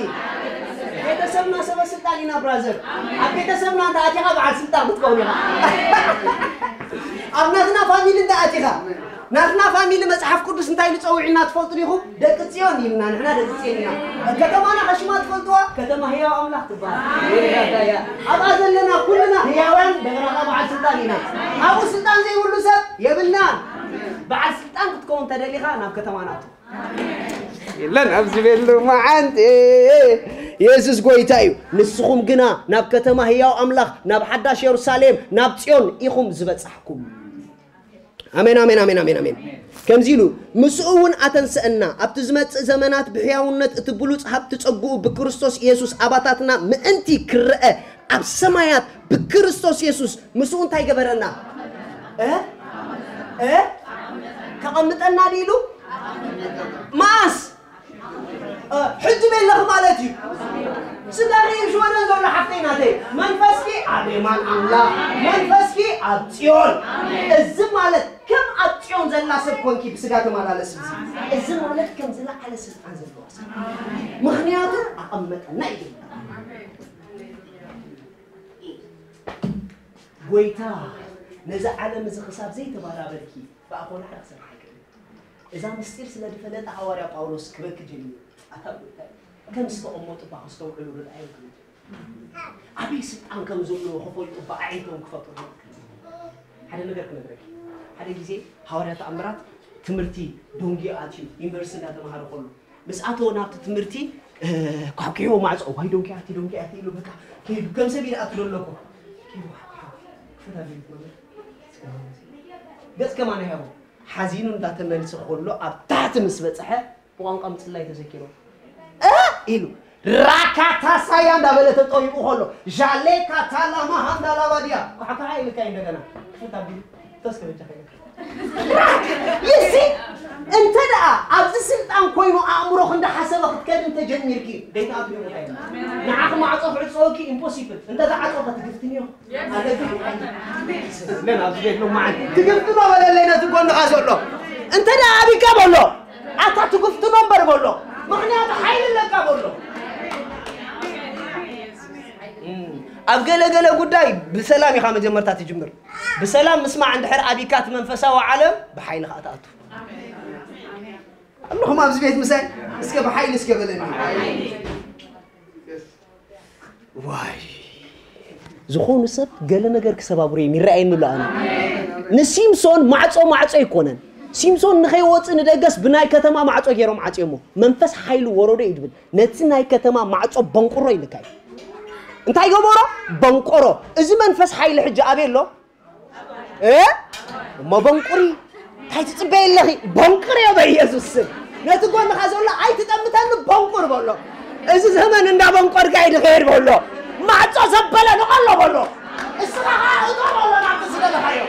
ቤተሰብና ሰበ ስልጣን ኢና ብራዘር። ኣብ ቤተሰብና እንተ ኣቲኻ በዓል ስልጣን ክትከውን ኢኻ። ኣብ ናትና ፋሚሊ እንተ ኣቲኻ፣ ናትና ፋሚሊ መጽሓፍ ቅዱስ እንታይ ኢሉ ጸዊዕና ትፈልጡ ዲኹም? ደቂ ጽዮን ኢልና፣ ንሕና ደቂ ጽዮን ኢና። ከተማና ከሽማ ትፈልጥዋ? ከተማ ህያው ኣምላኽ ትበሃል። ኣብኣ ዘለና ኩልና ህያዋን፣ እንደገና ከኣ በዓል ስልጣን ኢና። ኣብኡ ስልጣን ዘይብሉ ሰብ የብልናን። በዓል ስልጣን ክትከውን ተደሊኻ ናብ ከተማና ኣቱ። የለን ኣብዚ ቤሉ መዓንቲ። የሱስ ጎይታ እዩ። ንስኹም ግና ናብ ከተማ ህያው ኣምላኽ፣ ናብ ሓዳሽ የሩሳሌም፣ ናብ ጽዮን ኢኹም ዝበጻሕኩም። ኣሜን፣ ኣሜን፣ ኣሜን፣ ኣሜን፣ ኣሜን። ከምዚ ኢሉ፣ "ምስኡ እውን ኣተንሰአና፣ ኣብቲ ዝመጽእ ዘመናት ብሕያውነት እቲ ብሉጽ ሃብቲ ጸግኡ ብክርስቶስ የሱስ ኣባታትና ምእንቲ ክረአ ኣብ ሰማያት ብክርስቶስ የሱስ ምስኡ እንታይ ገበረና?" እ? እ? ከቐምጠና ድኢሉ? መኣስ? እ፣ ሕጂ ቤለኺ ማለት እዩ። ስጋኺ እዩ ሽወደን ዘሎ ሓፍተይ ናተይ። መንፈስኪ ኣብ የማን ኣምላኽ፣ መንፈስኪ ኣብ ጽዮን። እዚ ማለት ከም ኣብ ጽዮን ዘላ ሰብ ኮንኪ ብስጋ ተመላለስ። እዚ፣ እዚ ማለት ከም ዝለዓለ ስልጣን ዘለዋ ሰብ። ምኽንያቱ ኣቐመጠና እዩ። ጎይታ ነዚ ዓለም እዚ ክሳብ ዘይተባራበርኪ ብኣኾ ናዕረ ክሰርሓ ኣይክእልን። እዛ ምስጢር ስለ ዝፈለጠ ሃዋርያ ጳውሎስ ክበኪ ጀሚሩ። ኣታ ጎይታይ፣ ከም ዝተቐመጡ እባ ከስተውዕሉ ርድኣዮም ክብል ጀሚሩ። ኣበይ ስልጣን ከም ዘለዎ ክፈልጡ እባ ኣዒንቶም ክፈጥሩ። ሓደ ነገር ክነግረኪ። ሓደ ግዜ ሃዋርያ ተኣምራት ትምህርቲ ዶንጊ ኣትዩ ዩኒቨርሲቲ እንዳተማሃረ ከሎ ምስ ኣተወ ናብቲ ትምህርቲ፣ እ፣ ኳሕኲሕዎ ማዕጾ፣ "ዋይ ዶንኪ ኣቲ፣ ዶንኪ ኣቲ" ኢሉ በቃ ከይዱ ከም ሰብ ኢሉ ኣትሎ ኣለኮ። ከይዱ ኳሕኲሕዎ። ክፈት ኣቢሉ መምህር። ገጽ ከማን ይሃቦ። ሓዚኑ እንዳተመልሰ ከሎ ኣብ ታሕቲ ምስ በጽሐ ብቋንቋ ምጽላይ ተዘኪሩ። "እ?" ኢሉ ራካታሳያ እንዳበለ ተጠይቁ ከሎ፣ "ዣሌ ካታላማ ሃንዳ ላባድያ" ኳሕኳሓ ኢልካ እዩ እንደገና። ክፈት ኣቢሉ። ተስከ በጃ ከይዱ። ይሲ እንተ ደኣ ኣብዚ ስልጣን ኮይኑ ኣእምሮኽ እንዳሓሰበ ክትከድ እንተ ጀሚርኪ፣ ደይትኣትዊ ቦታ የለን። ንዓኺ ማዕጾ ክዕጸወኪ ኢምፖሲብል። እንተ ዝዓጸወ ትግፍትንዮ ኣለኪ። ለን ኣብዚ ቤት ሎማዓንቲ ትግፍትኖ በለለይ ነቲ ጎንኻ ዘሎ። እንተ ደኣ ኣቢካ በሎ። ኣታ ትግፍትኖ እምበር በሎ። ምኽንያቱ ሓይሊ ኣለካ በሎ። ኣብ ገለ ገለ ጉዳይ ብሰላም ኢኻ መጀመርታ ትጅምር። ብሰላም ምስማዕ እንድሕር ኣቢካ እቲ መንፈሳዊ ዓለም ብሓይሊ ኸኣ ትኣቱ። ኣለኹም ኣብዚ ቤት ምሳይ? እስከ ብሓይሊ እስከ በለኒ። ዋይ፣ ዝኾኑ ሰብ ገለ ነገር ክሰባብሩ እዮም ይረኣየኒ ኣሎ። ኣነ ንሲምሶን ማዕጾ ማዕጾ ኣይኮነን። ሲምሶን ንኸይወጽእ ንደገስ ብናይ ከተማ ማዕጾ ገይሮም ዓጽዮሞ። መንፈስ ሓይሊ ወረዶ እዩ ዝብል። ነቲ ናይ ከተማ ማዕጾ በንቁሮ ኢልካ እዩ። እንታይ ገበሮ? በንቆሮ። እዚ መንፈስ ሓይሊ ሕጂ ኣበይ ኣሎ? እ? እሞ በንቁሪ። እንታይ ትጽበይ ኣለኺ? በንቁሪ በኢየሱስ ስም። ነቲ ጎንኻ ዘሎ ኣይትጠምተኒ በንቁር በሎ። እዚ ዘመን እንዳ በንቆርካ እዩ ዝኸይድ በሎ። ማዕጾ ዘበለ ንቐሎ በሎ። እስኻ ኸዓ እቶ በሎ ናብቲ ዝደለኻዮ።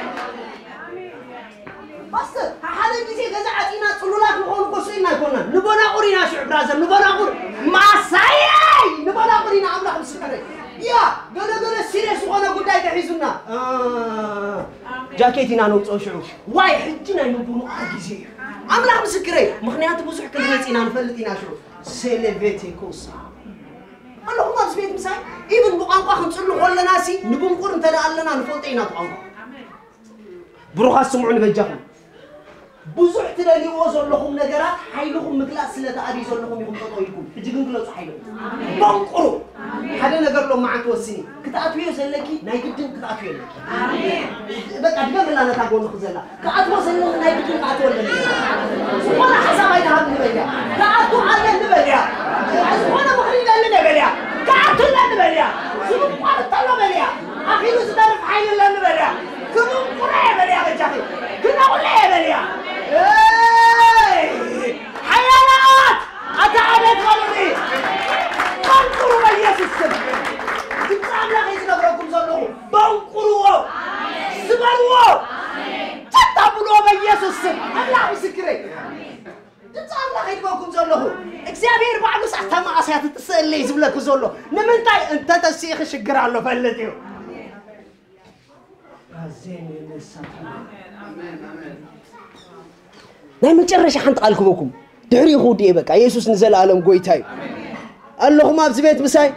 ፓስተር፣ ሓደ ግዜ ገዛ ዓጺና ጽሉላት ንኾኑ እኮ ስኢልና ኣይኮናን። ንበናቑር ኢና ሽዑ ብራዘር፣ ንበናቑር። ማሳየይ! ንበናቑር ኢና ኣምላኽ ምስክረይ። ያ፣ ገለ ገለ ሲሪየስ ዝኾነ ጉዳይ ተሒዙና። እ፣ ጃኬት ኢና ነውጽኦ ሽዑ። ዋይ፣ ሕጂ ናይ ምብንቋር ግዜ እዩ። ኣምላኽ ምስክረይ፣ ምኽንያቱ ብዙሕ ክንመጽእ ኢና ንፈልጥ ኢና ሽዑ። ሴሌቤቴ ኮሳ። ኣለኹም ኣብዚ ቤት ምሳይ? ኢቭን ብቋንቋ ክንጽሉ ከለና ሲ፣ ንብንቁር እንተ ደኣ ኣለና ንፈልጦ ኢና ብቋንቋ። ብሩኻት ስምዑኒ በጃኹም። ብዙሕ ትደልይዎ ዘለኹም ነገራት ሓይልኹም ምግላጽ ስለ ትኣብዩ ዘለኹም ኢኹም ጠጠው ኢልኩም። ሕጂ ግን ግለጹ ሓይልኹም። በንቁሩ። ሓደ ነገር ሎማዓንቲ ወስኒ። ክትኣትውዮ ዘለኪ ናይ ግድን ክትኣትውዮ ኣለኪ። በቃ ድገምላ ነታ ጎንኺ ዘላ። ክኣትዎ ዘለኒ ናይ ግድን ክኣትዎ ኣለኒ። ዝኾነ ሓሳብ ኣይትሃብኒ በልያ። ክኣቱ ኣለኒ በልያ። ዝኾነ ምኽሪ ኣለኒ በልያ። ክኣቱ ኣለኒ በልያ። ዝብቋር እንተሎ በልያ። ኣኺሉ ዝተርፍ ሓይሊ ኣለኒ በልያ። ክብንቁረ እየ በልያ በጃኺ። ክነቑለ እየ በልያ። እ፣ እዩ ዝብለኪ ዘሎ። ንምንታይ? እንተተሲእኺ ሽግር ኣሎ ፈልጥ እዩ። ናይ መጨረሻ ሓንቲ ቃል ክበኩም፣ ድሕሪኡ ክውድእ እየ። በቃ፣ የሱስ ንዘለኣለም ጎይታ እዩ። ኣለኹም ኣብዚ ቤት ምሳይ?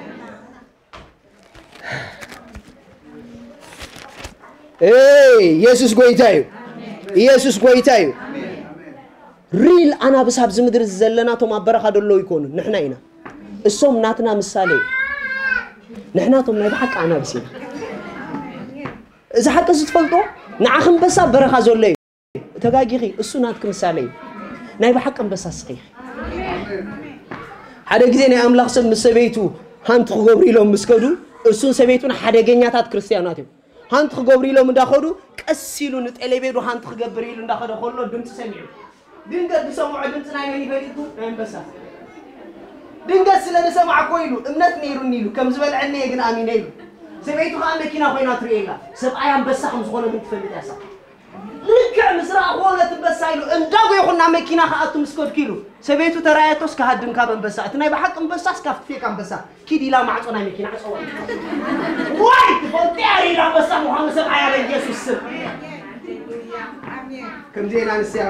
ኤይ፣ የሱስ ጎይታ እዩ። የሱስ ጎይታ እዩ። ሪል ኣናብስ ኣብዚ ምድሪ እዚ ዘለና፣ እቶም ኣብ በረኻ ዘለዉ ይኮኑን፣ ንሕና ኢና። እሶም ናትና ምሳሌ እዩ። ንሕና እቶም ናይ ብሓቂ ኣናብስ ኢና። እዚ ሓቂ እዚ ትፈልጦ? ንዓኺ ኣንበሳ ኣብ በረኻ ዘሎ እዩ። ተጋጊኺ፣ እሱ ናትኪ ምሳሌ እዩ። ናይ ብሓቂ ኣንበሳ እስኺ ኢኺ። ሓደ ግዜ ናይ ኣምላኽ ሰብ ምስ ሰበይቱ ሃንት ክገብሩ ኢሎም ምስ ከዱ፣ እሱን ሰበይቱን ሓደገኛታት ክርስትያናት እዮም። ሃንት ክገብሩ ኢሎም እንዳኸዱ፣ ቀስ ኢሉ ንጠሌቤዱ ሃንት ክገብር ኢሉ እንዳኸደ ከሎ ድምፂ ሰሚዑ። ድንገት ዝሰምዖ ድምፂ ናይ መን ይፈልጥኩ? ናይ ኣንበሳ። ድንገት ስለ ዝሰማዕኮ ኢሉ፣ እምነት ነይሩኒ ኢሉ፣ ከም ዝበልዐኒ እየ ግን ኣሚነ ኢሉ። ሰበይቱ ከዓ መኪና ኮይና ትርእየላ። ሰብኣይ ኣንበሳ ከም ዝኾነ ግን ትፈልጥ እያ እሳ። ልክዕ ምስ ረኣኽዎ ነቲ ኣንበሳ ኢሉ፣ እንዳጎየኹ ናብ መኪና ክኣቱ ምስ ከድኩ ኢሉ። ሰበይቱ ተራእየቶስ ክሃድም ካብ ኣንበሳ። እቲ ናይ ብሓቂ ኣንበሳስ ካብ ፌክ ኣንበሳ። ኪድ ኢላ ማዕጾ ናይ መኪና ዓጸዋ። ዋይ! ትፈልጢ ኣሪ ኢላ ኣንበሳ ምዃኑ ሰብኣያ በኢየሱስ ስም። ከምዚ ኢና ንስያ።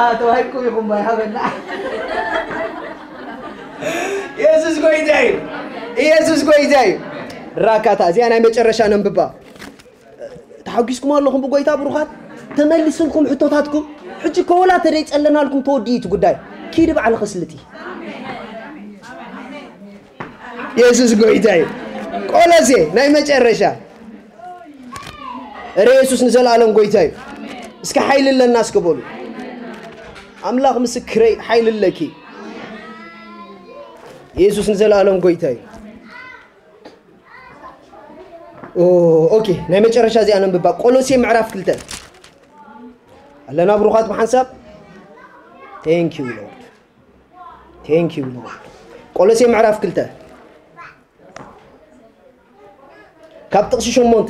ኣተዋሂብኩም ኢኹም ባይ ሃበና። የሱስ ጎይታ እዩ። የሱስ ጎይታ እዩ። ራካታ፣ እዚኣ ናይ መጨረሻ ነንብባ። ተሓጒስኩም ኣለኹም ብጎይታ ብሩኻት? ተመሊስልኩም ሕቶታትኩም? ሕጂ እኮ ወላ ተደይጸለናልኩም ተወዲኡ እቲ ጉዳይ። ኪዲ ባዕልኺ ስልጢ። የሱስ ጎይታ እዩ። ቆሎሴ ናይ መጨረሻ። እረ የሱስ ንዘለኣለም ጎይታ እዩ። እስከ ሓይሊ ኣለና እስከ በሉ። ኣምላኽ ምስክረይ ሓይሊ ኣለኪ። የሱስ ንዘለኣለም ጎይታ እዩ። ኦ፣ ኦኬ፣ ናይ መጨረሻ እዚኣ ነንብባ። ቆሎሴ ምዕራፍ ክልተ። ኣለና ብሩኻት ብሓንሳብ? Thank you Lord. Thank you Lord. ቆሎሴ ምዕራፍ ክልተ ካብ ጥቕሲ ሸሞንተ።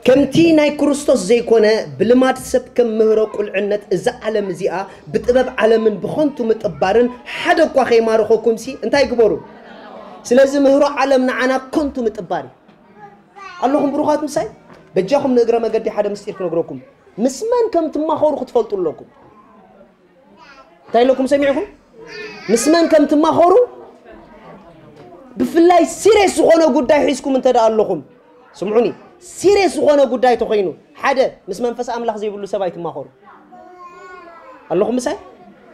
ከምቲ ናይ ክርስቶስ ዘይኮነ ብልማድ ሰብ ከም ምህሮ ቁልዕነት እዛ ዓለም እዚኣ ብጥበብ ዓለምን ብኸንቱ ምጥባርን ሓደ እኳ ከይማርኸኩምሲ እንታይ ግበሩ? ስለዚ ምህሮ ዓለም ንዓና ከንቱ ምጥባር እዩ። ኣለኹም ብሩኻት ምሳይ? በጃኹም ንእግረ መገዲ ሓደ ምስጢር ክነግረኩም። ምስ መን ከም ትማኸሩ ክትፈልጡ ኣለኩም። እንታይ ኢለኩም ሰሚዕኩም? ምስ መን ከም ትማኸሩ፣ ብፍላይ ሲሪየስ ዝኾነ ጉዳይ ሒዝኩም እንተ ደኣ ኣለኹም፣ ስምዑኒ፣ ሲሪየስ ዝኾነ ጉዳይ ተኾይኑ፣ ሓደ፣ ምስ መንፈስ ኣምላኽ ዘይብሉ ሰብ ኣይትማኸሩ። ኣለኹም ምሳይ?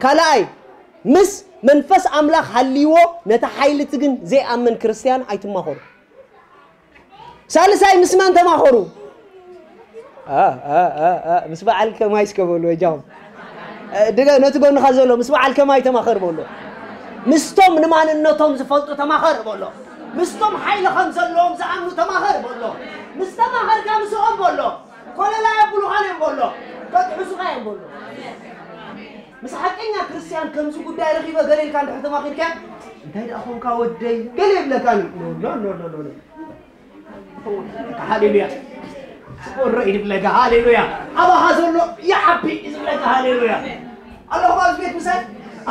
ካልኣይ፣ ምስ መንፈስ ኣምላኽ ሃልይዎ፣ ነቲ ሓይሊ እቲ ግን ዘይኣምን ክርስትያን ኣይትማኸሩ። ሳልሳይ፣ ምስ መን ተማኸሩ? አ፣ አ፣ አ፣ አ፣ ምስ በዓል ከማይ እስከ በሉ፣ በጃኹም። እ፣ ድገ-፣ ነቲ ጎንኻ ዘሎ፣ ምስ በዓል ከማይ ተማኸር በሎ። ምስቶም ንማንነቶም ዝፈልጡ ተማኸር በሎ። ምስቶም ሓይሊ ከም ዘለዎም ዝኣምኑ ተማኸር በሎ። ምስ ተማኸርካ ምስኦም በሎ። ኮለላ የብሉኻን እዮም በሎ። ከጥሕሱኻ እዮም በሎ። ምስ ሓቀኛ ክርስትያን ከምዚ ጉዳይ ረኺበ ገለ ኢልካ እንድሕር ተማኺርካ፣ "እንታይ ደኣ ኾንካ ወደይ?" ገለ ይብለካ። ኖ፣ ኖ፣ ኖ፣ ኖ፣ ኖ። ሃሌሉያ። ጽቆሮ ይድብለካ። ሃሌሉያ። ኣባኻ ዘሎ ይዓቢ እዩ ዝብለካ። ሃሌሉያ። ኣለኹም ኣብዚ ቤት ምሳይ?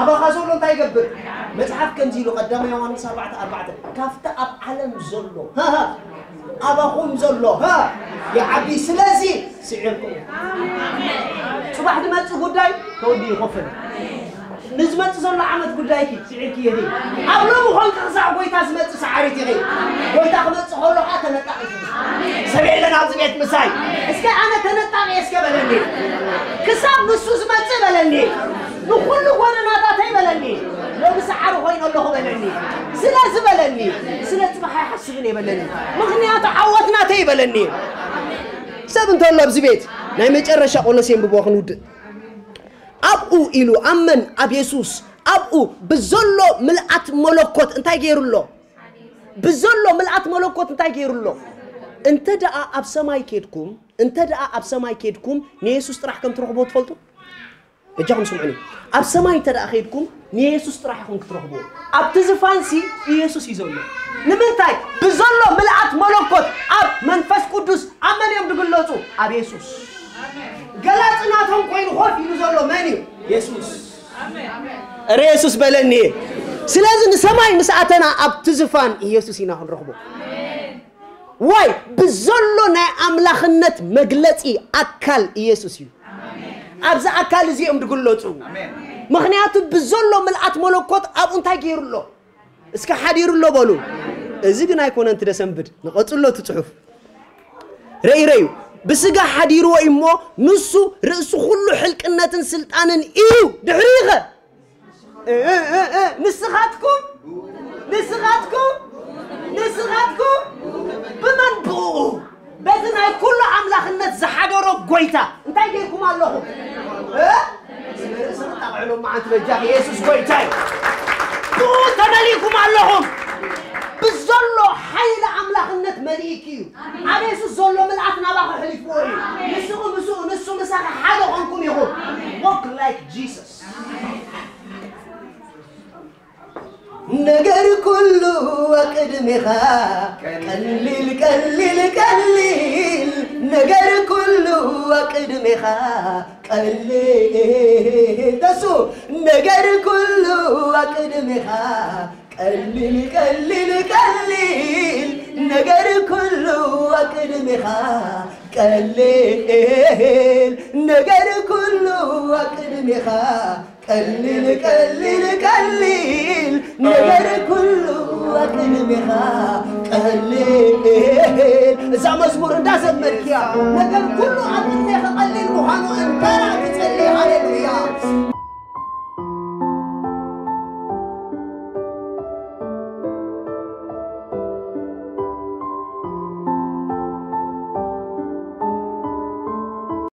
ኣባኻ ዘሎ እንታይ ይገብር? መጽሓፍ ከምዚ ኢሉ፣ ቀዳማይ ዮሃንስ ኣርባዕተ ኣርባዕተ፣ "ካብቲ ኣብ ዓለም ዘሎ፣ ሃ፣ ሃ፣ ኣባኹም ዘሎ፣ ሃ፣ ይዓቢ። ስለዚ ስዒርኩም። ጽባሕ ድመጽእ ጉዳይ ተወዲኡ ይኸፍል። ንዝመጽእ ዘሎ ዓመት ጉዳይኪ ስዒርኪ ኢኺ። ኣብ ሎሚ ኾንኪ ክሳዕ ጎይታ ዝመጽእ ሰዓሪት ኢኺ። ጎይታ ክመጽእ ከሎ ኸዓ ተነጣቒ ኢኺ። ሰብ የለን ኣብዚ ቤት ምሳይ። እስከ ኣነ ተነጣቒ እስከ በለኒ። ክሳብ ንሱ ዝመጽእ በለኒ። ንኹሉ ጎደናታተይ በለኒ። ሎሚ ሰዓሪ ኾይነ ኣለኹ በለኒ። ስለዚ በለኒ። ስለ ጽባሕ ኣይሓስብን እየ በለኒ። ምኽንያቱ ዓወት ናተይ በለኒ። ሰብ እንተሎ ኣብዚ ቤት ናይ መጨረሻ ቆሎሴ የንብቦ ክንውድእ። ኣብኡ ኢሉ፣ ኣብ መን? ኣብ የሱስ። ኣብኡ ብዘሎ ምልኣት መለኮት እንታይ ገይሩ ኣሎ? ብዘሎ ምልኣት መለኮት እንታይ ገይሩ ኣሎ? እንተ ደኣ ኣብ ሰማይ ኬድኩም፣ እንተ ደኣ ኣብ ሰማይ ኬድኩም ንየሱስ ጥራሕ ከም ትረኽብዎ ትፈልጡ? በጃኹም ስምዑኒ። ኣብ ሰማይ እንተ ደኣ ኸይድኩም ንየሱስ ጥራሕ ኢኹም ክትረኽብዎ። ኣብቲ ዝፋንሲ ኢየሱስ እዩ ዘሎ። ንምንታይ? ብዘሎ ምልኣት መለኮት ኣብ መንፈስ ቅዱስ ኣብ መን እዮም ዝግለጹ? ኣብ የሱስ። ገላጺ ናቶም ኮይኑ ኮፍ ኢሉ ዘሎ መን እዩ? የሱስ። ረ የሱስ በለኒ እየ። ስለዚ ንሰማይ ምስ ኣተና ኣብቲ ዝፋን ኢየሱስ ኢና ክንረኽቦ። ዋይ ብዘሎ ናይ ኣምላኽነት መግለጺ ኣካል ኢየሱስ እዩ። ኣብዚ ኣካል እዚ እዮም ዝግለጹ። ምኽንያቱ ብዘሎ ምልኣት መለኮት ኣብኡ እንታይ ገይሩ ኣሎ? እስከ ሓዲሩ ኣሎ በሉ። እዚ ግን ኣይኮነን ትደሰንብድ ንቐጽሎ እቲ ጽሑፍ ረይ ረዩ ብስጋ ሓዲርዎ እዩ እሞ ንሱ ርእሲ ኩሉ ሕልቅነትን ስልጣንን እዩ። ድሕሪኸ ንስኻትኩም ንስኻትኩም ንስኻትኩም ብመን ብኡ በቲ ናይ ኩሉ ኣምላኽነት ዝሓደሮ ጎይታ እንታይ ጌርኩም ኣለኹም? ርእስም ጣቕዕሎም መዓንቲ በጃ የሱስ ጎይታ እዩ። ብኡ ተመሊእኩም ኣለኹም። ብዘሎ ሓይሊ ኣምላኽነት መሊእኪ እዩ። ኣብ የሱስ ዘሎ ምልኣት ናባኸ ሕሊፍዎ እዩ። ንስኹ ምስኡ ንሱ ምሳኸ ሓደ ኾንኩም ኢኹም። Walk like Jesus። ነገር ኩሉ ኣቅድሜኻ ቀሊል ቀሊል ቀሊል ነገር ኩሉ ኣቅድሜኻ ቀሊል ተሱ ነገር ኩሉ ኣቅድሜኻ ቀሊል ቀሊል ቀሊል ነገር ኩሉ ኣቅድሜኻ ቀሊል ነገር ኩሉ ኣቅድሜኻ ቀሊል ቀሊል ቀሊል ነገር ኩሉ ኣቅድሜኻ ቀሊል እዛ መዝሙር እንዳዘመርክያ ነገር ኩሉ ኣቅድሜኻ